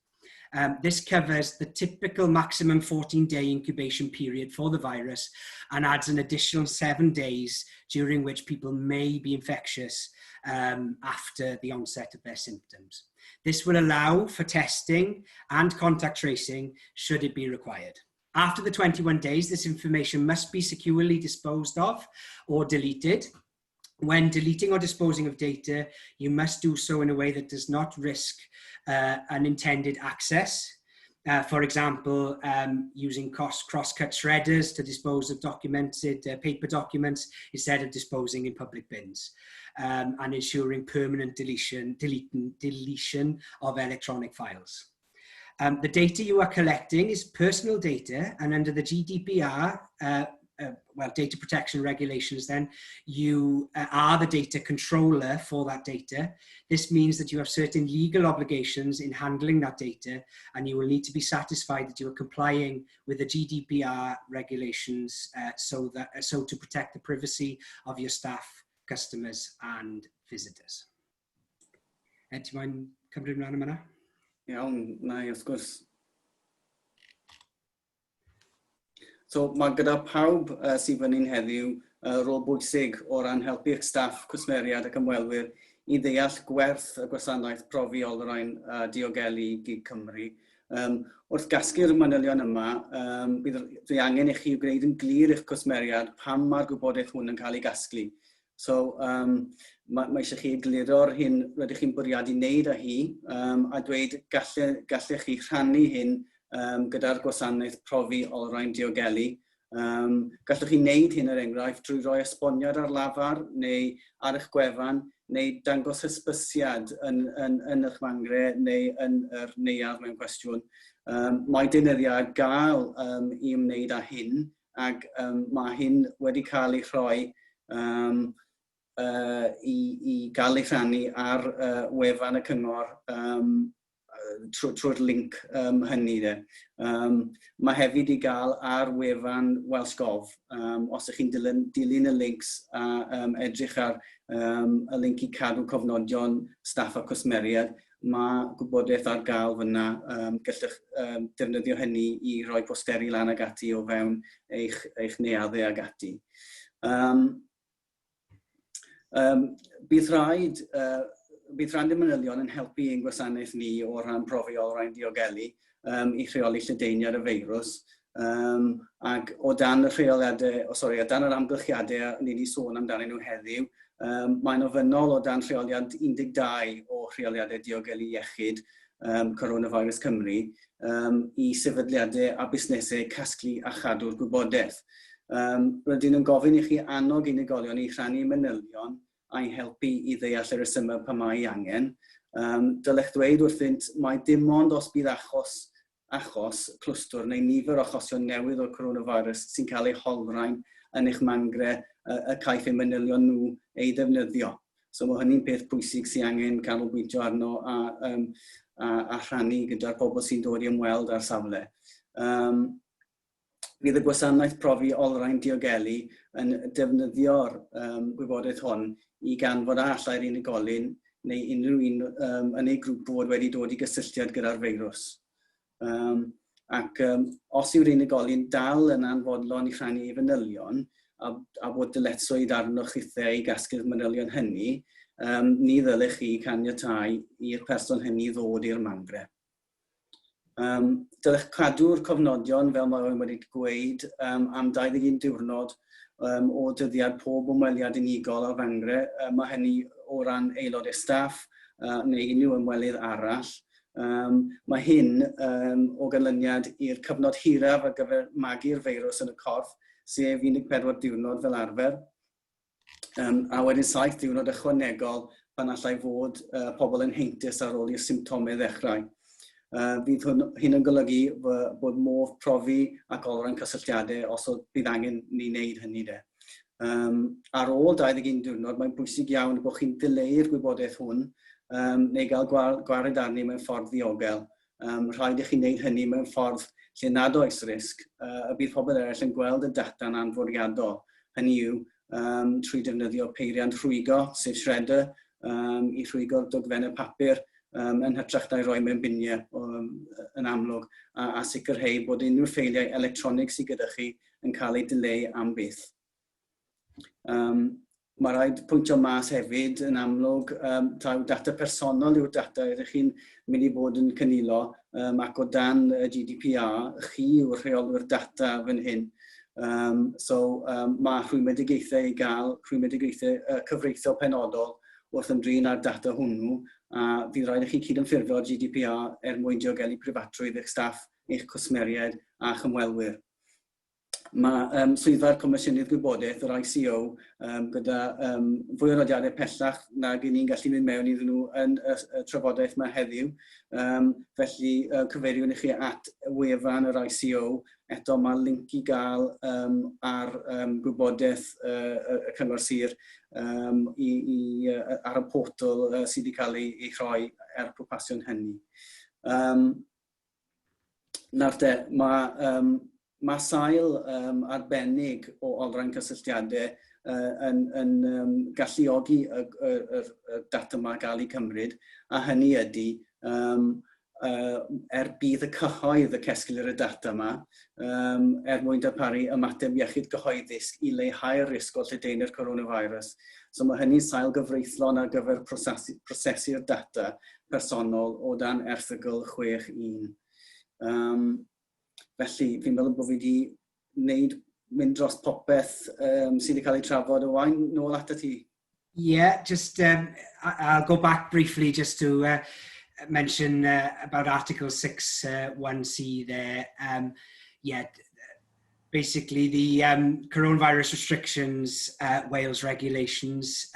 This covers the typical maximum 14-day incubation period for the virus and adds an additional 7 days during which people may be infectious after the onset of their symptoms. This will allow for testing and contact tracing should it be required. After the 21 days, this information must be securely disposed of or deleted. When deleting or disposing of data, you must do so in a way that does not risk unintended access. For example, using cross-cut shredders to dispose of documented paper documents instead of disposing in public bins, and ensuring permanent deletion of electronic files. The data you are collecting is personal data, and under the GDPR, well, data protection regulations, then you are the data controller for that data. This means that you have certain legal obligations in handling that data, and you will need to be satisfied that you are complying with the GDPR regulations so to protect the privacy of your staff, customers and visitors. Ed, ti'n moyn cymryd ymlaen am hwnna? Iawn, na i, wrth gwrs. So mae gyda pawb sydd fan hyn heddiw rôl bwysig o ran helpu'ch staff, cwsmeriaid ac ymwelwyr i ddeall gwerth y gwasanaeth profi, olrhain a diogelu GIG Cymru. Wrth gasglu'r manylion yma, bydd dwi angen i chi gwneud yn glir i'ch cwsmeriad pam mae'r gwybodaeth hwn yn cael ei gasglu. So, mae eisiau chi egluro'r hyn rydych chi'n bwriadu wneud â hi a dweud gallech chi rhannu hyn gyda'r gwasanaeth profi, olrhain, diogelu. Gallwch chi wneud hyn, er enghraifft, drwy roi esboniad ar lafar neu ar eich gwefan neu dangos hysbysiad yn eich mangre neu yn yr neuadd mewn cwestiwn. Mae deunyddiau ar gael i ymwneud â hyn ac mae hyn wedi cael ei rhoi i gael ei rhannu ar wefan y cyngor trwy'r link hynny. De. Mae hefyd i gael ar wefan Welsh Gov. Os ydych chi'n dilyn y links a edrych ar y link i cadw cofnodion staff a cwsmeriaid, mae gwybodaeth ar gael fyna. Gallwch defnyddio hynny i roi posteri lan ag ati o fewn eich neuaddau ag ati. Bydd rhannu'r manylion yn helpu ein gwasanaeth ni o ran profi, olrhain, diogelu i rheoli lledaeniad y feirws. Ac o dan y rheoliadau, oh, sorry, o dan yr amgylchiadau ni wedi sôn amdanyn nhw heddiw, mae'n ofynnol o dan rheoliad 12 o rheoliadau diogelu iechyd coronavirus Cymru i sefydliadau a busnesau casglu a chadw'r gwybodaeth. Rydyn yn gofyn i chi annog unigolion i rhannu manylion a'i helpu i ddeall y rhesymau pam mae angen. Dylech ddweud wrthynt mae dim ond os bydd achos clwstwr neu nifer o achosion newydd o'r coronavirus sy'n cael ei holrhain yn eich mangre y caiff eu manylion nhw ei ddefnyddio. So mae hynny'n peth pwysig sy'n angen canolbwyntio arno a rhannu gyda'r pobl sy'n dod i ymweld â'r safle. Bydd y gwasanaeth profi, olrhain, diogelu yn defnyddio'r gwybodaeth hon i ganfod a allai'r unigolyn neu unrhyw un yn ei grŵp fod wedi dod i gysylltiad gyda'r feirws. Ac os yw'r unigolyn dal yn anfodlon i rhannu ei fanylion a bod dyletswydd arnoch chithau i gasglu'r manylion hynny, ni ddylech chi caniatáu i'r person hynny ddod i'r mangre. Dylech cadw'r cofnodion, fel mae Owen wedi gweud, am 21 diwrnod o dyddiad pob ymweliad unigol ar fangre. Mae hynny o ran aelodau staff neu unrhyw ymwelydd arall. Mae hyn o ganlyniad i'r cyfnod hiraf ar gyfer magu'r feirws yn y corff, sef 14 diwrnod fel arfer, a wedyn 7 diwrnod ychwanegol pan allai fod pobl yn heintus ar ôl i'r symptomau ddechrau. Fydd hwn, hyn yn golygu bod modd profi ac olrhain cysylltiadau os oedd bydd angen ni wneud hynny de. Ar ôl 21 diwrnod, mae'n bwysig iawn bod chi'n dileu'r gwybodaeth hwn neu gael gwared arni mewn ffordd ddiogel. Rhaid i chi wneud hynny mewn ffordd lle nad oes risg y bydd pobl eraill yn gweld y data'n anfwriadol. Hynny yw, trwy defnyddio peiriant rhwygo, sef shredder, i rhwygo'r dogfennau papur yn hytrach na'i roi mewn biniau yn amlwg, a sicrhau bod unrhyw ffeiliau electronig sydd gyda chi yn cael eu dileu am byth. Mae rhaid pwyntio mas hefyd yn amlwg taw data personol yw'r data ydych chi'n mynd i fod yn cynilo ac o dan y GDPR, chi yw'r rheolwyr data fan hyn. So mae rhwymedigaethau i gael, rhwymedigaethau cyfreithiol penodol wrth ymdrin â'r data hwnnw, a fydd rhaid i chi cydymffurfio GDPR er mwyn diogelu preifatrwydd eich staff, eich cwsmeriaid a'ch ymwelwyr. Mae Swyddfa'r Comisiynydd Gwybodaeth, yr ICO, gyda fwy o nodiadau pellach nag i ni'n gallu mynd mewn iddyn nhw yn y trafodaeth yma heddiw. Felly, cyfeiriwn i chi at wefan yr ICO. Eto, mae link i gael ar gwybodaeth y Cyngor Sir ar y portal sydd wedi cael ei rhoi er pwrpasion hynny. Nawr te, mae sail arbennig o olrhain cysylltiadau yn galluogi y data yma gael ei cymryd, a hynny ydy er budd y cyhoedd y cesglir y data yma, er mwyn darparu ymateb iechyd gyhoeddus i leihau'r risg o lledaenu'r coronavirus. So mae hynny'n sail gyfreithlon ar gyfer prosesu'r data personol o dan erthygl 6.1. Felly, fi'n meddwl bod fi wedi wneud, mynd dros popeth sydd wedi cael ei trafod. Owain, nôl atat ti. Yeah, just I'll go back briefly just to mention about Article 6 1C there. Yeah, basically the coronavirus restrictions, Wales regulations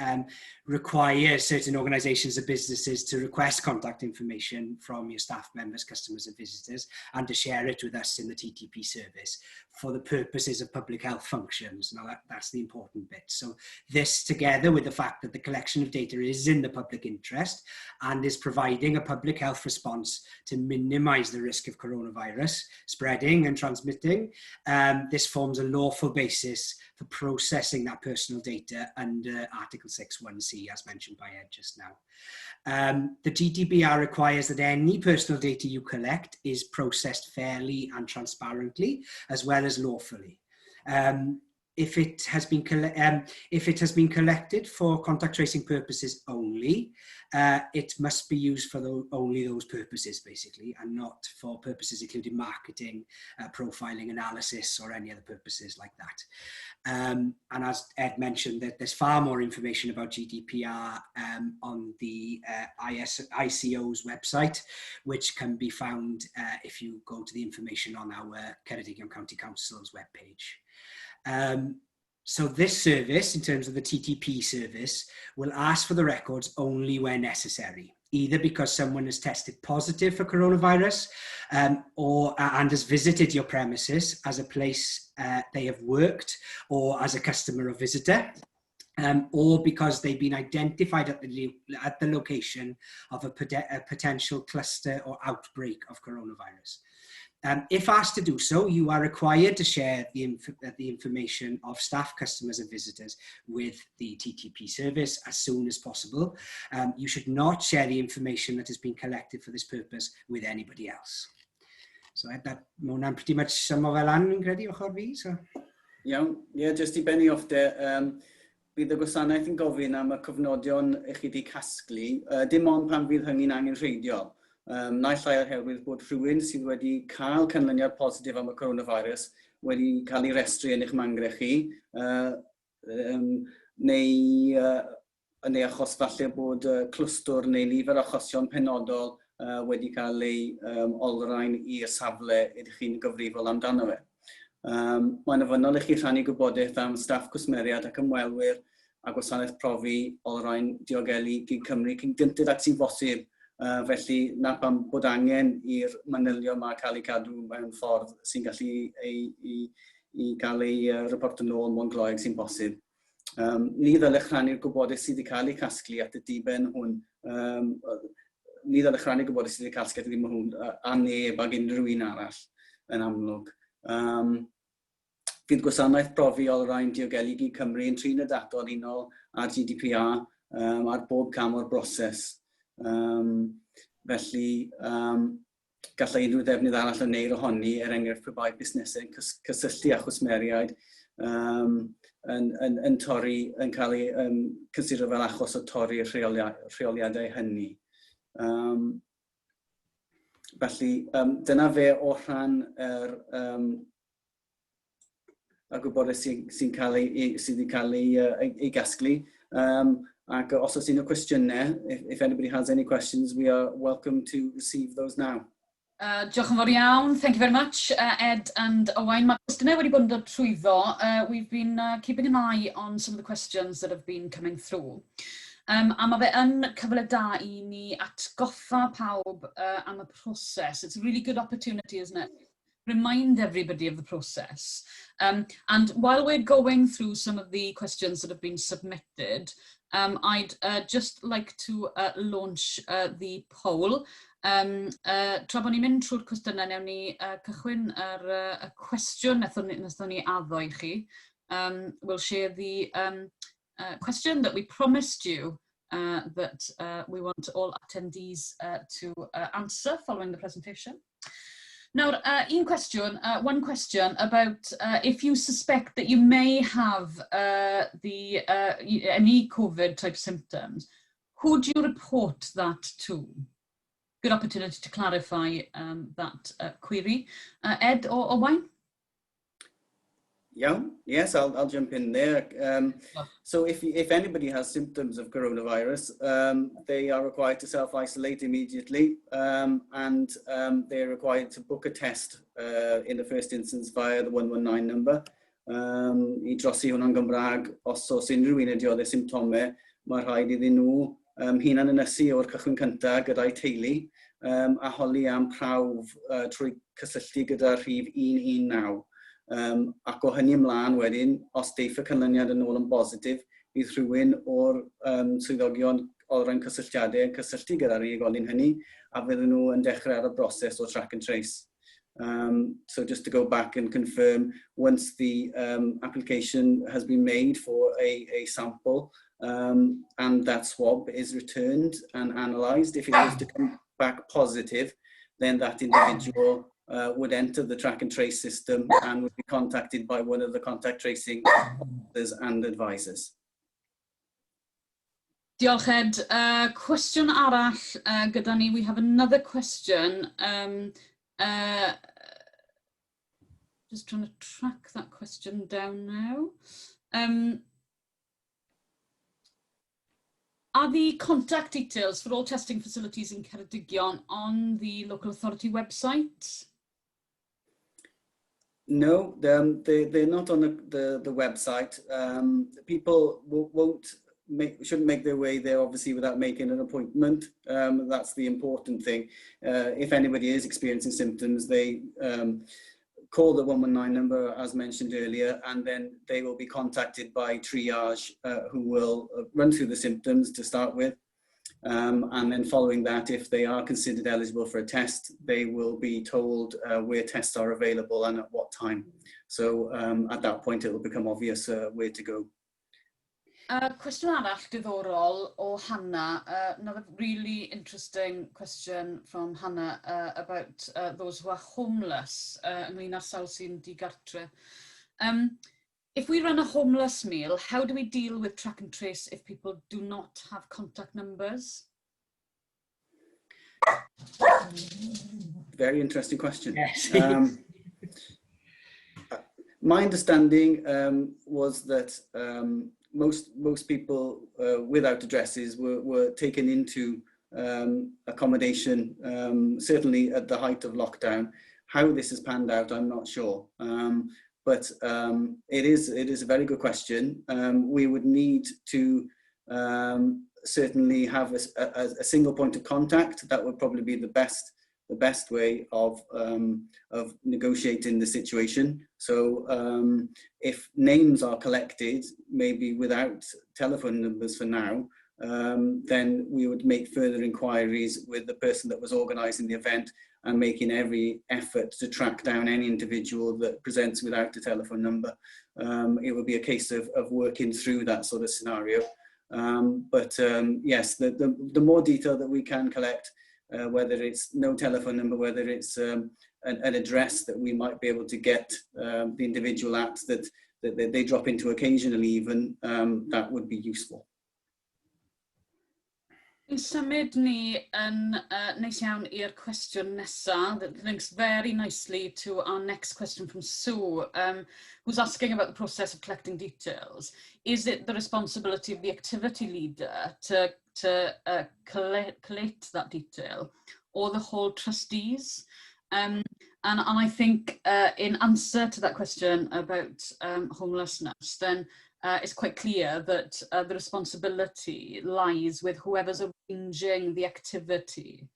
require certain organisations and businesses to request contact information from your staff members, customers and visitors, and to share it with us in the TTP service for the purposes of public health functions. Now that's the important bit. So this, together with the fact that the collection of data is in the public interest and is providing a public health response to minimise the risk of coronavirus spreading and transmitting, this forms a lawful basis for processing that personal data under Article 6 1C, as mentioned by Ed just now. The GDPR requires that any personal data you collect is processed fairly and transparently, as well as lawfully. If it has been collected for contact tracing purposes only, it must be used for only those purposes, basically, and not for purposes including marketing, profiling, analysis, or any other purposes like that. And as Ed mentioned, that there's far more information about GDPR on the ICO's website, which can be found if you go to the information on our Ceredigion County Council's webpage. So this service, in terms of the TTP service, will ask for the records only where necessary, either because someone has tested positive for coronavirus or and has visited your premises as a place they have worked or as a customer or visitor, or because they've been identified at the location of a potential cluster or outbreak of coronavirus. If asked to do so, you are required to share the information of staff, customers and visitors with the TTP service as soon as possible. You should not share the information that has been collected for this purpose with anybody else. So that, mae hwnna'n pretty much symo fel lan, fi'n credu, ochr fi. So. Iawn, ie, yeah, just i benni off de, bydd y gwasanaeth yn gofyn am y cofnodion i chi wedi casglu, dim ond pan fydd hynny'n angenrheidiol. Naill ai oherwydd bod rhywun sydd wedi cael canlyniad positif am y coronavirus wedi cael ei restru yn eich mangre chi, neu Yn ei achos falle bod clwstwr neu nifer o achosion penodol wedi cael ei olrhain i'r safle ydych chi'n gyfrifol amdano fe. Mae'n ofynnol i chi rhannu gwybodaeth am staff cwsmeriaid ac ymwelwyr a gwasanaeth profi olrhain diogelu gig Cymru cyn gynted ag sy'n bosib. Felly, na pam bod angen i'r manylion yma cael eu cadw mewn ffordd sy'n gallu ei, i, i gael ei reporto nôl mor gloi ag sy'n bosib. Ni ddylech rhannu'r gwybodaeth sydd wedi cael ei casglu at y diben hwn. Ni ddylech rhannu'r gwybodaeth sydd wedi casglu at y diben hwn a neb ag unrhyw un arall yn amlwg. Bydd gwasanaeth profi olrhain diogelu gig Cymru yn trin y data yn unol â'r GDPR ar bob cam o'r broses. Felly, gallai unrhyw ddefnydd arall a wneir ohoni, er enghraifft pe bai busnesau yn cysylltu â chwsmeriaid, yn torri, yn cael ei cysidro fel achos o torri'r rheoliadau hynny. Felly, dyna fe o rhan yr y gwybodaeth sy cael ei, sydd wedi cael ei gasglu. Ac os oes unrhyw cwestiynau, if anybody has any questions, we are welcome to receive those now. Diolch yn fawr iawn. Thank you very much, Ed and Owain. Mae cwestiynau wedi bod yn dod trwyddo. We've been keeping an eye on some of the questions that have been coming through. A mae fe yn cyfle da i ni atgoffa pawb am y proses. It's a really good opportunity, isn't it? Remind everybody of the process. And while we're going through some of the questions that have been submitted, I'd just like to launch the poll. Tra bod ni'n mynd trwy'r cwestiynau, newn ni cychwyn ar y cwestiwn wnaethon ni addo i chi. We'll share the question that we promised you that we want all attendees to answer following the presentation. Nawr, un cwestiwn, one question about if you suspect that you may have any COVID type symptoms, who do you report that to? Good opportunity to clarify that query. Ed or Owain? Yeah, yes, I'll jump in there. So if anybody has symptoms of coronavirus, they are required to self-isolate immediately and they're required to book a test in the first instance via the 119 number. I drosi hwnna'n Gymraeg, os oes unrhyw un yn dioddef symptomau, mae rhaid iddyn nhw hunan ynysu o'r cychwyn cyntaf gyda'i teulu a holi am prawf trwy cysylltu gyda rhif 119. Ac o hynny ymlaen wedyn, os deiff y canlyniad yn ôl yn bositif, bydd rhywun o'r swyddogion olrhain cysylltiadau yn cysylltu gyda'r unigolyn hynny a fydden nhw yn dechrau ar y broses o track and trace. So just to go back and confirm, once the application has been made for a sample and that swab is returned and analysed, if it was to come back positive, then that individual would enter the track and trace system and would be contacted by one of the contact tracing officers and advisors. Diolch, Ed. Cwestiwn arall gyda ni. We have another question. Just trying to track that question down now. Are the contact details for all testing facilities in Ceredigion on the local authority website? No, they're not on the website. People won't make, shouldn't make their way there, obviously, without making an appointment. That's the important thing. If anybody is experiencing symptoms, they call the 119 number as mentioned earlier, and then they will be contacted by triage, who will run through the symptoms to start with. And then following that, if they are considered eligible for a test, they will be told where tests are available and at what time. So at that point, it will become obvious where to go. Cwestiwn arall diddorol o Hannah, another really interesting question from Hannah about those who are homeless, ynglyn â'r sawl sy'n digartre. If we run a homeless meal, how do we deal with track and trace if people do not have contact numbers? Very interesting question. Yes. My understanding was that most people without addresses were taken into accommodation, certainly at the height of lockdown. How this has panned out, I'm not sure. But it is a very good question. We would need to certainly have a single point of contact. That would probably be the best way of negotiating the situation. So if names are collected, maybe without telephone numbers for now, then we would make further inquiries with the person that was organising the event and making every effort to track down any individual that presents without a telephone number. It would be a case of working through that sort of scenario. But yes, the more detail that we can collect, whether it's no telephone number, whether it's an address that we might be able to get the individual at that they drop into occasionally even, that would be useful. Yn symud ni yn neis iawn i'r cwestiwn nesaf, that links very nicely to our next question from Sue, who's asking about the process of collecting details. Is it the responsibility of the activity leader to collate that detail, or the hall trustees? And I think in answer to that question about homelessness, then it's quite clear that the responsibility lies with whoever's arranging the activity,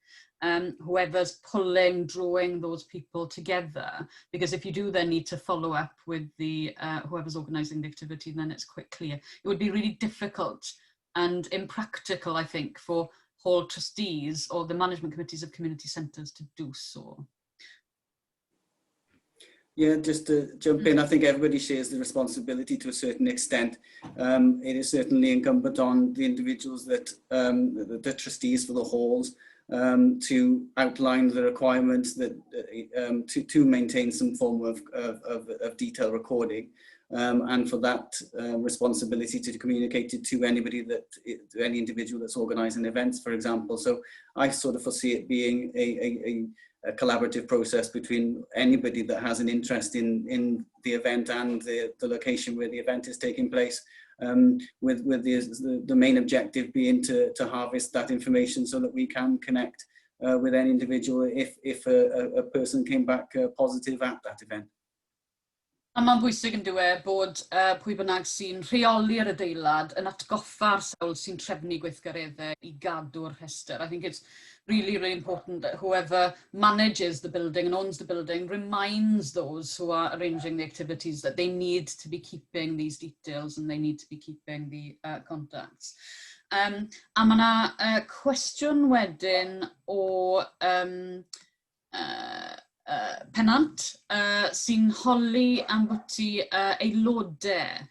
whoever's pulling, drawing those people together. Because if you do then need to follow up with the whoever's organising the activity, then it's quite clear. It would be really difficult and impractical, I think, for hall trustees or the management committees of community centres to do so. Yeah, just to jump in, I think everybody shares the responsibility to a certain extent. It is certainly incumbent on the individuals that, the trustees for the halls, to outline the requirements that to maintain some form of detailed recording. And for that responsibility to communicate it to anybody that, to any individual that's organising events, for example. So I sort of foresee it being a collaborative process between anybody that has an interest in the event and the location where the event is taking place, with the main objective being to harvest that information so that we can connect with any individual if a person came back positive at that event. A mae'n bwysig yn dweud bod pwy bynnag sy'n rheoli'r adeilad yn atgoffa'r sawl sy'n trefnu gweithgareddau i gadw'r rhestr. I think it's really, really important that whoever manages the building and owns the building reminds those who are arranging the activities that they need to be keeping these details and they need to be keeping the contacts. A mae yna cwestiwn wedyn o Pennant sy'n holi ambwti aelodau.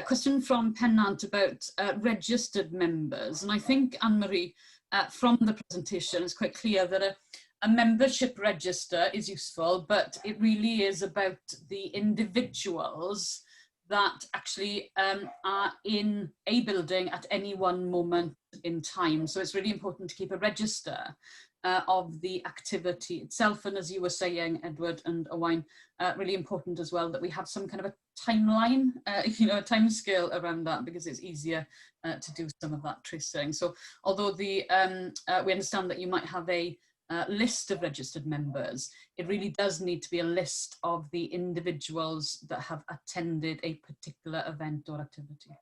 Question from Pennant about registered members. And I think, Anne-Marie, from the presentation, it's quite clear that a membership register is useful, but it really is about the individuals that actually are in a building at any one moment in time. So it's really important to keep a register of the activity itself. And as you were saying, Edward and Owain, really important as well that we have some kind of a timeline, a time scale around that because it's easier to do some of that tracing. So although we understand that you might have a list of registered members, it really does need to be a list of the individuals that have attended a particular event or activity.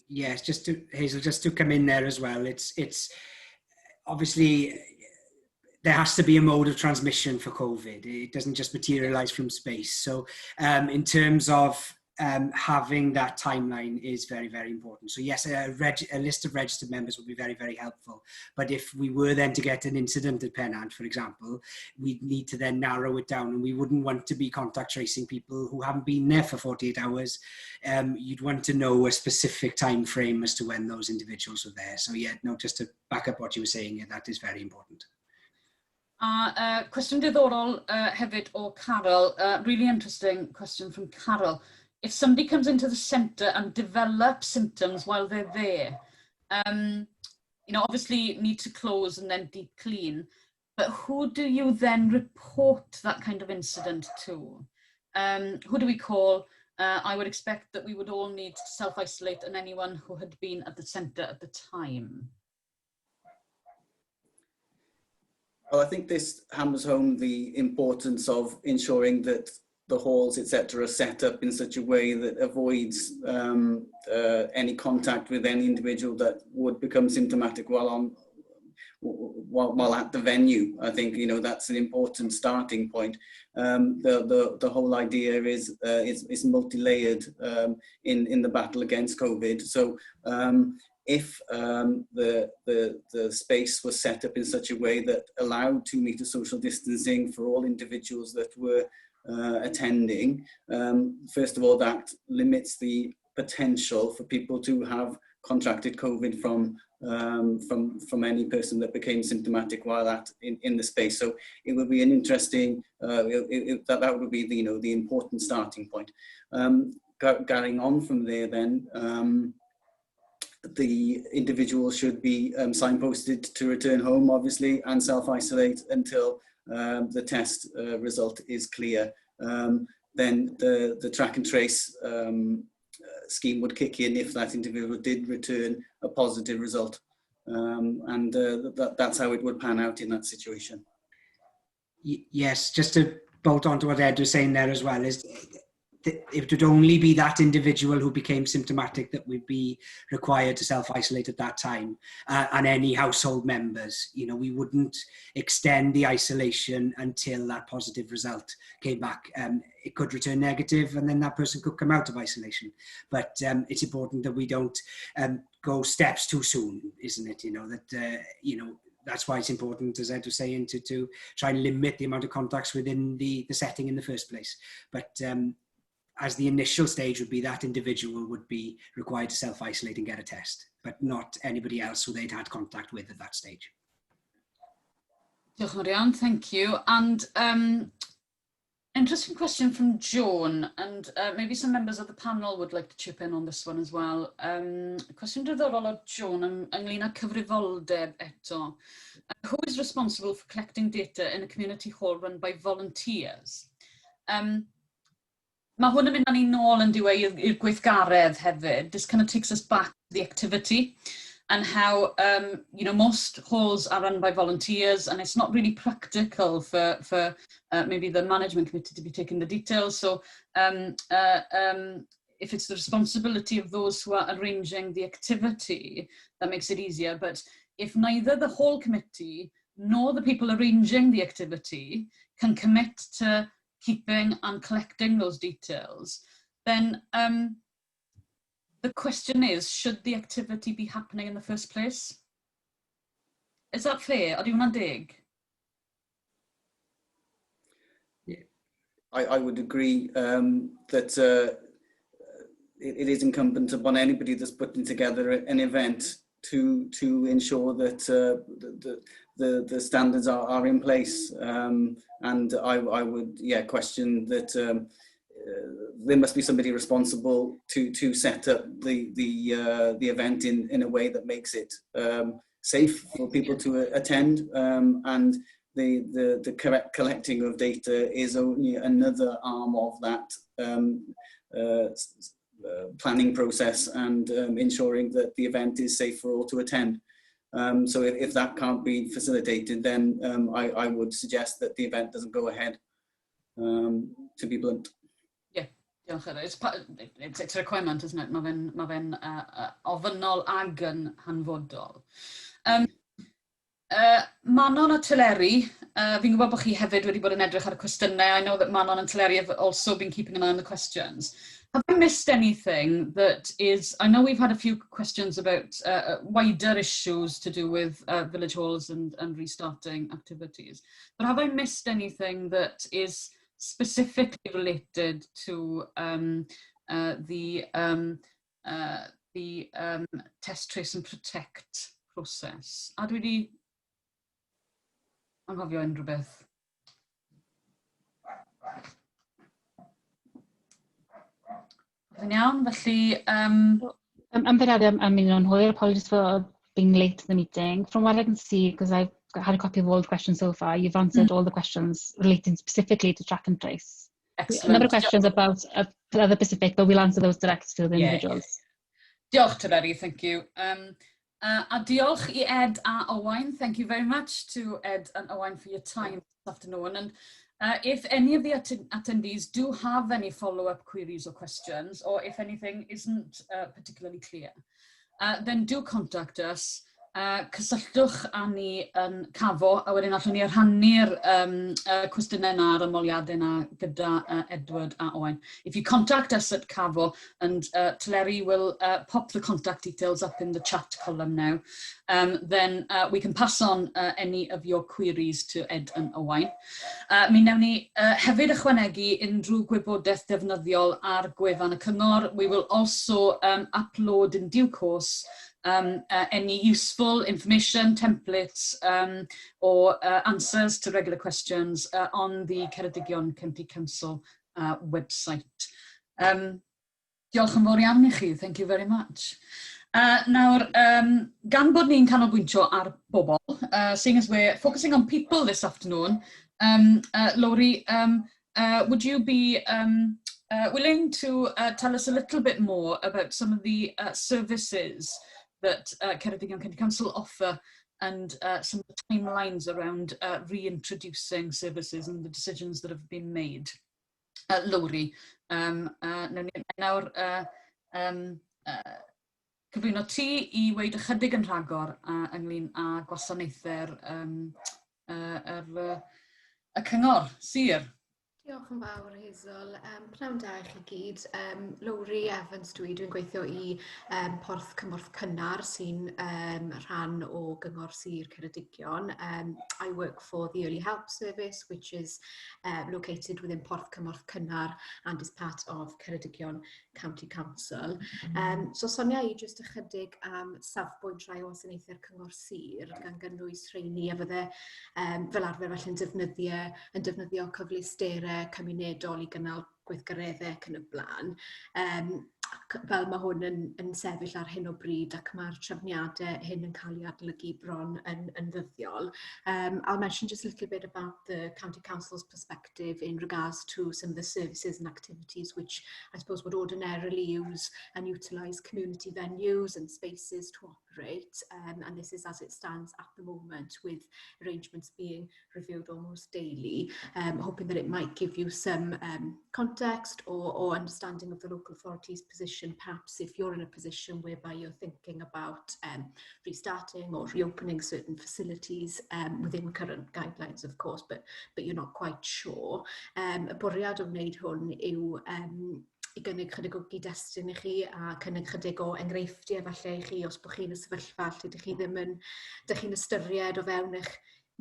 Yes, just to Hazel, just to come in there as well. It's obviously there has to be a mode of transmission for COVID. It doesn't just materialize from space. So in terms of having that timeline is very, very important. So yes, a list of registered members would be very, very helpful. But if we were then to get an incident at Pennant, for example, we'd need to then narrow it down and we wouldn't want to be contact tracing people who haven't been there for 48 hours. You'd want to know a specific time frame as to when those individuals were there. So yeah, no, just to back up what you were saying, yeah, that is very important. A cwestiwn diddorol hefyd o Carol, really interesting question from Carol. If somebody comes into the centre and develops symptoms while they're there, obviously need to close and then deep clean, but who do you then report that kind of incident to? Who do we call? I would expect that we would all need to self-isolate and anyone who had been at the centre at the time. Well, I think this hammers home the importance of ensuring that the halls, etc., are set up in such a way that avoids any contact with any individual that would become symptomatic while at the venue. I think that's an important starting point. The whole idea is multi-layered in the battle against COVID. So if the space was set up in such a way that allowed 2-meter social distancing for all individuals that were attending, first of all, that limits the potential for people to have contracted COVID from any person that became symptomatic while in the space. So it would be an interesting, that would be the, you know, the important starting point. Carrying on from there then, the individual should be signposted to return home, obviously, and self-isolate until the test result is clear. Then the track and trace scheme would kick in if that individual did return a positive result. And that's how it would pan out in that situation. Yes, just to bolt on to what Ed was saying there as well, is it would only be that individual who became symptomatic that would be required to self-isolate at that time, and any household members. We wouldn't extend the isolation until that positive result came back. It could return negative and then that person could come out of isolation. But it's important that we don't go steps too soon, isn't it? That's why it's important, as Ed was saying, to try and limit the amount of contacts within the setting in the first place. But as the initial stage would be that individual would be required to self-isolate and get a test, but not anybody else who they'd had contact with at that stage. Diolch yn fawr iawn, thank you. And interesting question from Joan, and maybe some members of the panel would like to chip in on this one as well. Cwestiwn diddorol o Joan ynglyn â cyfrifoldeb eto. Who is responsible for collecting data in a community hall run by volunteers? Mae hwn yn mynd â ni nôl yn diwedd i'r gweithgaredd hefyd. This kind of takes us back to the activity and how most halls are run by volunteers and it's not really practical for maybe the management committee to be taking the details. So if it's the responsibility of those who are arranging the activity, that makes it easier. But if neither the hall committee nor the people arranging the activity can commit to keeping and collecting those details, then the question is, should the activity be happening in the first place? Is that fair? Ydy hwnna'n deg? Yeah. I would agree that it is incumbent upon anybody that's putting together an event to ensure that the standards are in place. And I would question that there must be somebody responsible to set up the event in a way that makes it safe for people to attend. And the correct collecting of data is only another arm of that planning process and ensuring that the event is safe for all to attend. So if that can't be facilitated, then I would suggest that the event doesn't go ahead, to be blunt. Yeah, diolch. It's a requirement, isn't it? Mae fe'n ofynnol ag yn hanfodol. Manon a Teleri, fi'n gwybod bod chi hefyd wedi bod yn edrych ar y cwestiynau. I know that Manon and Teleri have also been keeping an eye on the questions. Have I missed anything that is, I know we've had a few questions about wider issues to do with village halls and restarting activities, but have I missed anything that is specifically related to the test, trace and protect process? A dwi wedi anghofio unrhyw beth? Yn iawn, felly. I'm I mean, on hwyr, apologies for being late to the meeting. From what I can see, because I've had a copy of all the questions so far, you've answered all the questions relating specifically to track and trace. Excellent. A number of questions about other specific, but we'll answer those direct to the individuals. Yeah. Diolch, Teleri, thank you. A diolch i Ed a Owain. Thank you very much to Ed and Owain for your time this afternoon. And if any of the attendees do have any follow-up queries or questions, or if anything isn't particularly clear, then do contact us. Cysylltwch â ni yn CAVO, a wedyn allwn ni rhannu'r cwestiynau yna a'r ymholiadau yna gyda Edward a Owain. If you contact us at CAVO, and Teleri will pop the contact details up in the chat column now, then we can pass on any of your queries to Ed and Owain. Mi wnawn ni hefyd ychwanegu unrhyw gwybodaeth defnyddiol ar gwefan y cyngor. We will also upload in due course any useful information, templates or answers to regular questions on the Ceredigion County Council website. Diolch yn fawr iawn i chi, thank you very much. Nawr, gan bod ni'n canolbwyntio ar bobl, seeing as we're focusing on people this afternoon, Lowri, would you be willing to tell us a little bit more about some of the services that Ceredigion County Council offer and some of the timelines around reintroducing services and the decisions that have been made? Lowri, nawn ni nawr cyflwyno ti i weud ychydig yn rhagor ynglyn â gwasanaethau'r y cyngor sir. Diolch yn fawr, Hazel. Pnawn da i chi gyd. Lowri Evans dwi. Dwi'n gweithio i Porth Cymorth Cynnar sy'n rhan o Gyngor Sir Ceredigion. I work for the Early Help Service, which is located within Porth Cymorth Cynnar and is part of Ceredigion County Council. So sonia i jyst ychydig am safbwynt rhai o wasanaethau'r Cyngor Sir, gan gynnwys rheini a fydde fel arfer felly'n defnyddio cyfleusterau cymunedol i gynnal gweithgareddau ac yn y blaen. Ac fel mae hwn yn sefyll ar hyn o bryd ac mae'r trefniadau hyn yn cael ei adolygu bron yn ddyddiol. I'll mention just a little bit about the County Council's perspective in regards to some of the services and activities which I suppose would ordinarily use and utilise community venues and spaces to operate. And this is as it stands at the moment, with arrangements being reviewed almost daily, hoping that it might give you some context or understanding of the local authority's position, perhaps if you're in a position whereby you're thinking about restarting or reopening certain facilities within current guidelines, of course, but you're not quite sure. Y bwriad o wneud hwn yw i gynnig chydig o gyd-destun i chi a cynnig chydig o enghreifftiau falle i chi os bod chi'n y sefyllfa lle ydych chi ddim yn, ydych chi'n ystyried o fewn eich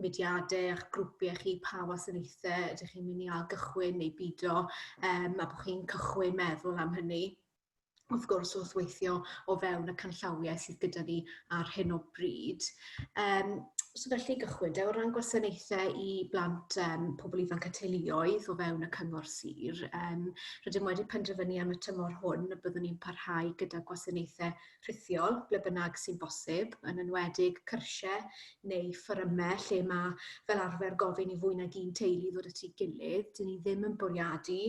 mudiadau a'ch grwpiau chi pa wasanaethau ydych chi'n mynd i ail gychwyn neu bido a bod chi'n cychwyn meddwl am hynny wrth gwrs wrth weithio o fewn y canllawiau sydd gyda ni ar hyn o bryd. So felly gychwyn, de, o ran gwasanaethau i blant, pobl ifanc a teuluoedd o fewn y cyngor sir, rydym wedi penderfynu am y tymor hwn y byddwn ni'n parhau gyda gwasanaethau rhithiol, ble bynnag sy'n bosib, yn enwedig cyrsiau neu fforymau lle mae fel arfer gofyn i fwy nag un teulu ddod at ei gilydd. Dyn ni ddim yn bwriadu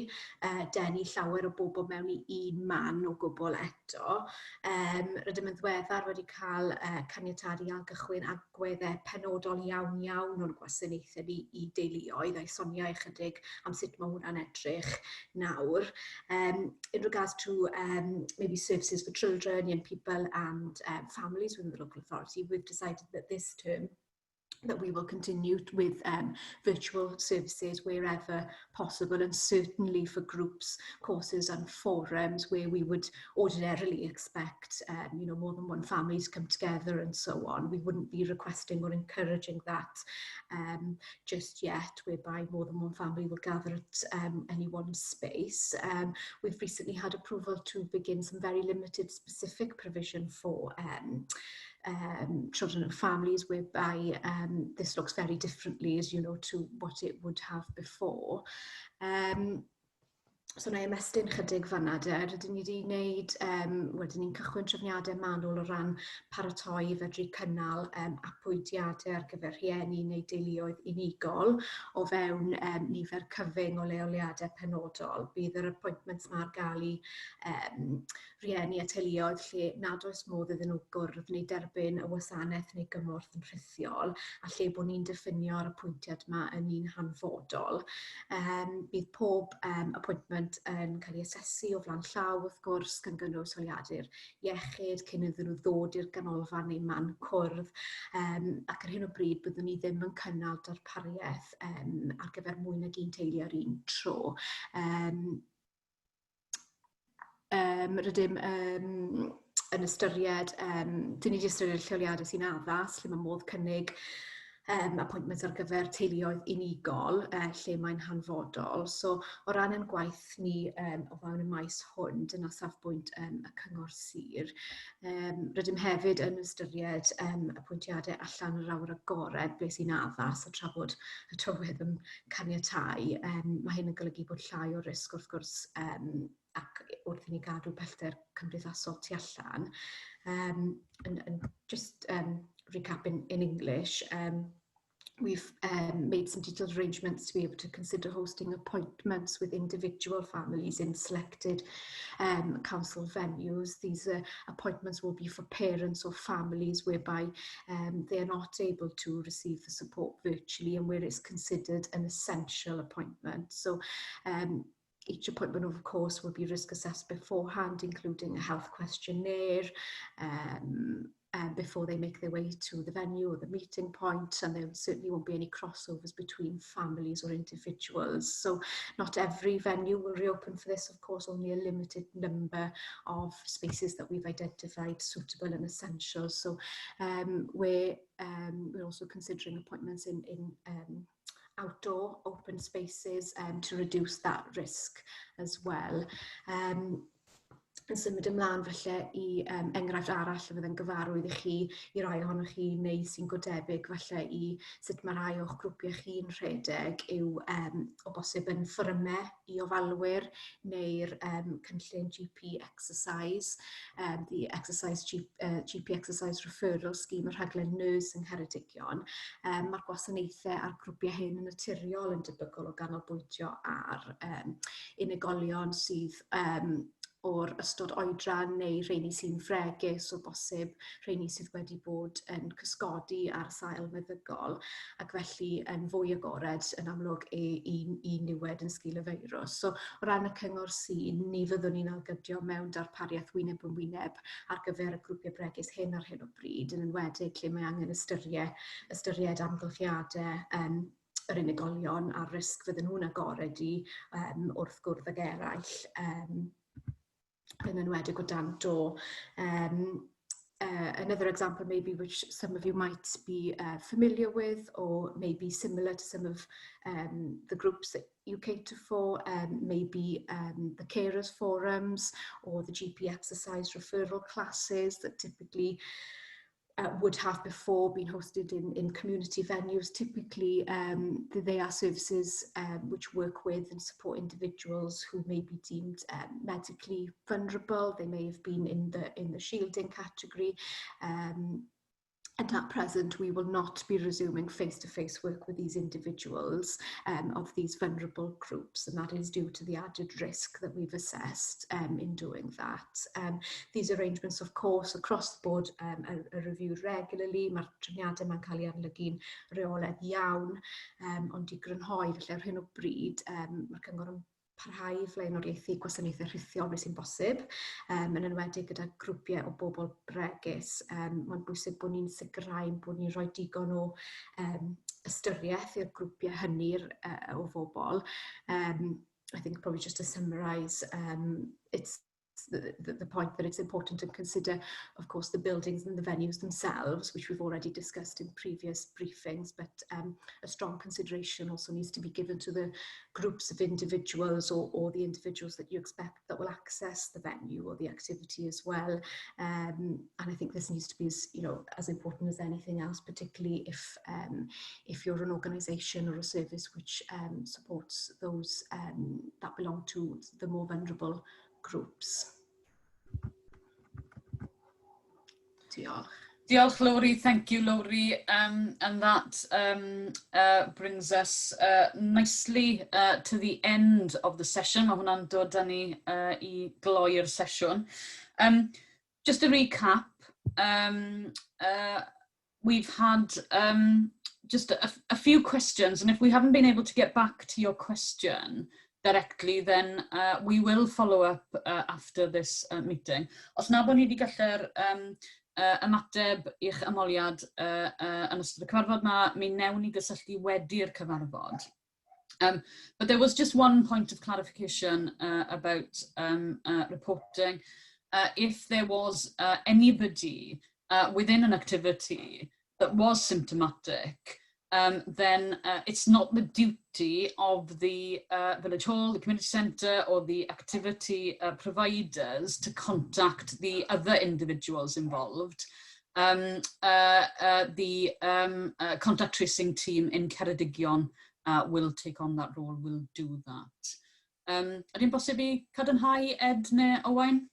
denu llawer o bobl mewn i un man o gwbl eto. Rydym yn ddiweddar wedi cael caniatâd i ailgychwyn agweddau penodol iawn iawn o'n gwasanaethau ni i deuluoedd, a'i sonia ychydig am sut mae hwnna'n edrych nawr. In regards to maybe services for children, young people and families within the local authority, we've decided that this term that we will continue with virtual services wherever possible, and certainly for groups, courses and forums where we would ordinarily expect more than one family to come together and so on. We wouldn't be requesting or encouraging that just yet, whereby more than one family will gather at any one space. We've recently had approval to begin some very limited specific provision for children and families, whereby this looks very differently, as you know, to what it would have before. So na i ymestyn chydig fanna de. Rydyn ni wedi gwneud, wedyn ni'n cychwyn trefniadau manwl o ran paratoi i fedru cynnal apwyntiadau ar gyfer rhieni neu deuluoedd unigol o fewn nifer cyfyng o leoliadau penodol. Bydd yr appointments ma ar gael i rieni a teuluoedd lle nad oes modd iddyn nhw gwrdd neu derbyn y wasanaeth neu gymorth yn rhithiol a lle bod ni'n diffinio'r apwyntiad yma yn un hanfodol. Bydd pob appointment yn cael ei asesu o flaen llaw wrth gwrs gan gynnwys holiadur iechyd cyn iddyn nhw ddod i'r ganolfan neu man cwrdd ac ar hyn o bryd byddwn ni ddim yn cynnal darpariaeth ar gyfer mwy nag un teulu ar un tro. Rydym yn ystyried, dyn ni wedi ystyried lleoliadau sy'n addas, lle mae modd cynnig appointments ar gyfer teuluoedd unigol, lle mae'n hanfodol. So, o ran ein gwaith ni o fewn y maes hwn, dyna safbwynt y Cyngor Sir. Rydym hefyd yn ystyried apwyntiadau allan yr awyr agored, ble sy'n addas, a tra bod y tywydd yn caniatáu. Mae hyn yn golygu bod llai o risg wrth gwrs ac wrth i ni gadw pellter cymdeithasol tu allan. And just recap in English, we've made some detailed arrangements to be able to consider hosting appointments with individual families in selected council venues. These appointments will be for parents or families whereby they are not able to receive the support virtually and where it's considered an essential appointment. So each appointment, of course, will be risk assessed beforehand, including a health questionnaire, before they make their way to the venue or the meeting point, and there certainly won't be any crossovers between families or individuals. So not every venue will reopen for this, of course, only a limited number of spaces that we've identified suitable and essential. So we're also considering appointments in outdoor open spaces to reduce that risk as well. Yn symud ymlaen falle i enghraifft arall y fydd yn gyfarwydd i chi, i rai ohonoch chi neu sy'n go debyg falle i sut mae rhai o'ch grwpiau chi'n rhedeg yw o bosib yn fforymau i ofalwyr neu'r cynllun GP Exercise, the Exercise G, GP Exercise Referral Scheme, y rhaglen Nurse yng Ngheredigion. Mae'r gwasanaethau a'r grwpiau hyn yn naturiol yn debygol o ganolbwyntio ar unigolion sydd o'r ystod oedran neu rheini sy'n fregus o bosib, rheini sydd wedi bod yn cysgodi ar sail meddygol ac felly yn fwy agored yn amlwg i niwed yn sgil y feirws. So o ran y cyngor sir, ni fyddwn ni'n ailgydio mewn darpariaeth wyneb yn wyneb ar gyfer y grwpiau bregus hyn ar hyn o bryd, yn enwedig lle mae angen ystyried amgylchiadau yr unigolion a'r risg fydden nhw'n agored i wrth gwrdd ag eraill. Yn enwedig o dan do. Another example maybe which some of you might be familiar with or maybe similar to some of the groups that you cater for, maybe the carers forums or the GP exercise referral classes that typically would have before been hosted in community venues. Typically, they are services which work with and support individuals who may be deemed medically vulnerable. They may have been in the shielding category. And at present, we will not be resuming face-to-face work with these individuals of these vulnerable groups, and that is due to the added risk that we've assessed in doing that. These arrangements, of course, across the board are reviewed regularly. Mae'r trefniadau yma'n cael ei arolygu'n reolaidd iawn, ond i grynhoi, felly ar hyn o bryd, mae'r cyngor yn parhau i flaenoriaethu gwasanaethau rhithiol beth sy'n bosib, yn enwedig gyda grwpiau o bobl bregus. Mae'n bwysig bod ni'n sicrhau bod ni'n rhoi digon o ystyriaeth i'r grwpiau hynny o bobl. I think probably just to summarise, it's the point that it's important to consider, of course, the buildings and the venues themselves, which we've already discussed in previous briefings, but a strong consideration also needs to be given to the groups of individuals or the individuals that you expect that will access the venue or the activity as well. And I think this needs to be as important as anything else, particularly if you're an organisation or a service which supports those that belong to the more vulnerable groups. Diolch. Diolch, Lowri. Thank you, Lowri. And that brings us nicely to the end of the session. Mae hwnna'n dod â ni i gloi'r sesiwn. Just a recap, we've had just a few questions, and if we haven't been able to get back to your question directly, then we will follow up after this meeting. Os na bod ni wedi gallu'r ymateb i'ch ymholiad yn ystod y cyfarfod ma, mi newn ni gysylltu wedi'r cyfarfod. But there was just one point of clarification about reporting. If there was anybody within an activity that was symptomatic, then it's not the duty of the village hall, the community centre or the activity providers to contact the other individuals involved. The contact tracing team in Ceredigion will take on that role, will do that. Ydy'n bosib i cadarnhau, Ed neu Owain?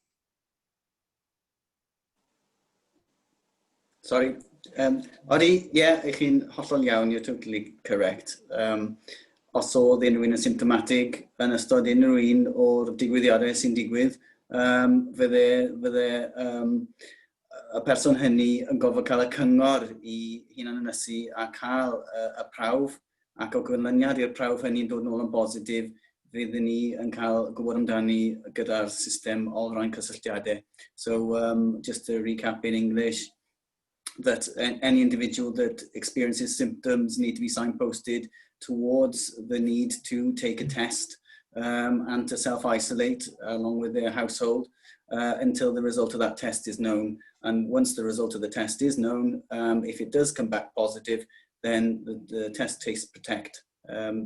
Sorry. Odi, ie, yeah, ych chi'n hollol iawn, you're totally correct. Os oedd unrhyw un yn symptomatig yn ystod unrhyw un o'r digwyddiadau sy'n digwydd, fydde y person hynny yn gorfod cael y cyngor i hunan ynysu a cael y prawf, ac o ganlyniad i'r prawf hynny'n dod nôl yn bositif, fyddwn ni yn cael gwybod amdani gyda'r system olrhain cysylltiadau. So just to recap in English, that any individual that experiences symptoms need to be signposted towards the need to take a test and to self-isolate along with their household until the result of that test is known. And once the result of the test is known, if it does come back positive, then the Test Taste Protect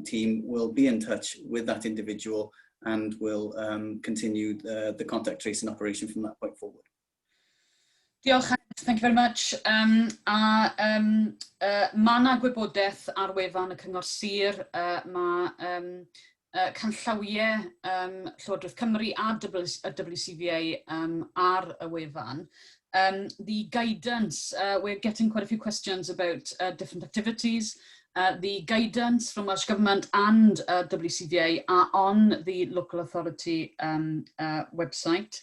team will be in touch with that individual and will continue the contact tracing operation from that point forward. Diolch, thank you very much. A mae yna gwybodaeth ar wefan y Cyngor Sir. Mae canllawiau Llywodraeth Cymru a WCVA ar y wefan. The guidance, we're getting quite a few questions about different activities. The guidance from Welsh Government and WCVA are on the local authority website.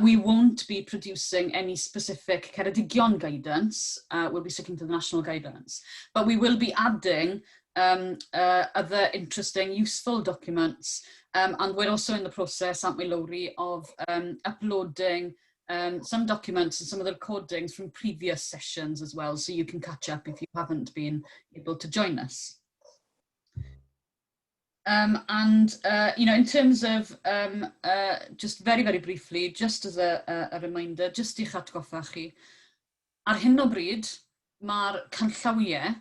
We won't be producing any specific Ceredigion guidance. We'll be sticking to the national guidance. But we will be adding other interesting, useful documents. And we're also in the process, aren't we, Lowri, of uploading some documents and some of the recordings from previous sessions as well, so you can catch up if you haven't been able to join us. And in terms of, just very, very briefly, just as a reminder, just i'ch atgoffa chi, ar hyn o bryd, mae'r canllawiau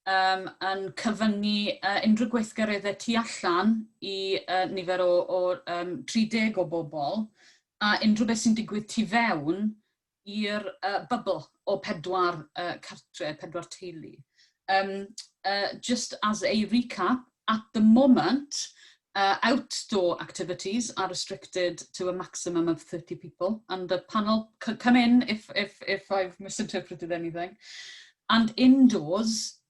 yn cyfyngu unrhyw gweithgareddau tu allan i nifer o 30 o bobl, a unrhyw beth sy'n digwydd tu fewn i'r bubble o pedwar cartre, pedwar teulu. Just as a recap, at the moment, outdoor activities are restricted to a maximum of 30 people, and the panel could come in if I've misinterpreted anything. And indoors,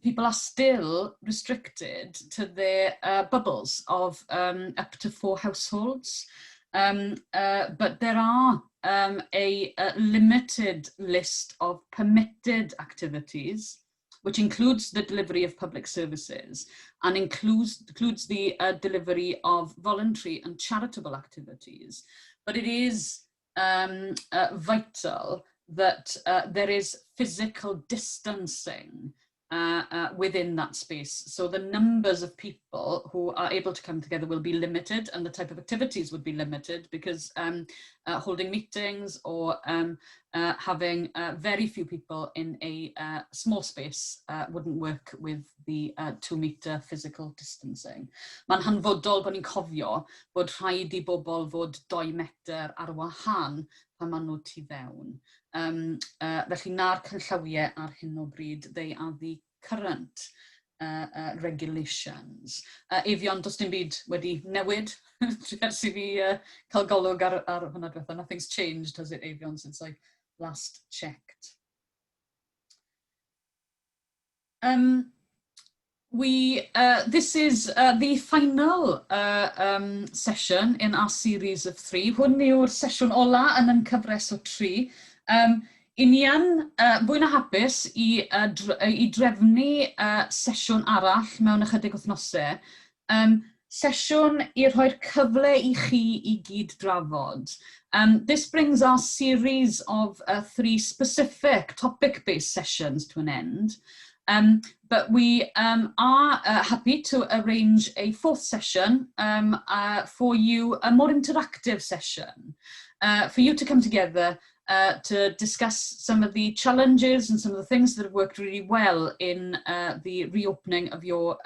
people are still restricted to their bubbles of up to four households. But there are a limited list of permitted activities, which includes the delivery of public services and includes the delivery of voluntary and charitable activities. But it is vital that there is physical distancing. within that space. So the numbers of people who are able to come together will be limited and the type of activities would be limited because holding meetings or having very few people in a small space wouldn't work with the 2-metre physical distancing. Mae'n hanfodol bod ni'n cofio bod rhaid i bobl fod 2 metr ar wahân pan maen nhw tu fewn. Felly 'na'r canllawiau ar hyn o bryd, they are the current regulations. Eifion, does dim byd wedi newid ers i fi cael golwg ar hwnna diwetha. Nothing's changed, has it, Eifion, since I last checked? This is the final session in our series of three. Hwn yw'r sesiwn ola yn ein cyfres o tri. I ni yn fwy na hapus i drefnu sesiwn arall mewn ychydig wythnosau. Sesiwn i rhoi'r cyfle i chi i gyd drafod. This brings our series of three specific topic-based sessions to an end. But we are happy to arrange a fourth session for you, a more interactive session, for you to come together to discuss some of the challenges and some of the things that have worked really well in the reopening of your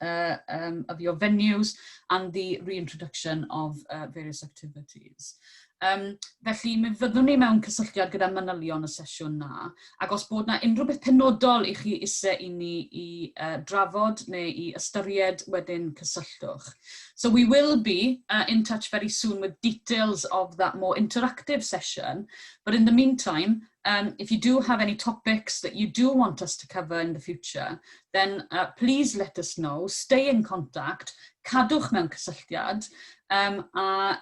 venues and the reintroduction of various activities. Felly, mi fyddwn ni mewn cysylltiad gyda manylion y sesiwn na, ac os bod na unrhyw beth penodol i chi eisiau i ni i drafod neu i ystyried, wedyn cysylltwch. So we will be in touch very soon with details of that more interactive session, but in the meantime, if you do have any topics that you do want us to cover in the future, then please let us know, stay in contact, cadwch mewn cysylltiad, a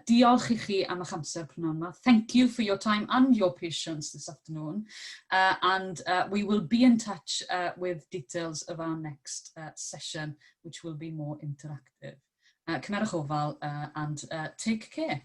diolch i chi am eich amser prynhawn yma. Thank you for your time and your patience this afternoon. And we will be in touch with details of our next session, which will be more interactive. Cymerwch ofal and take care.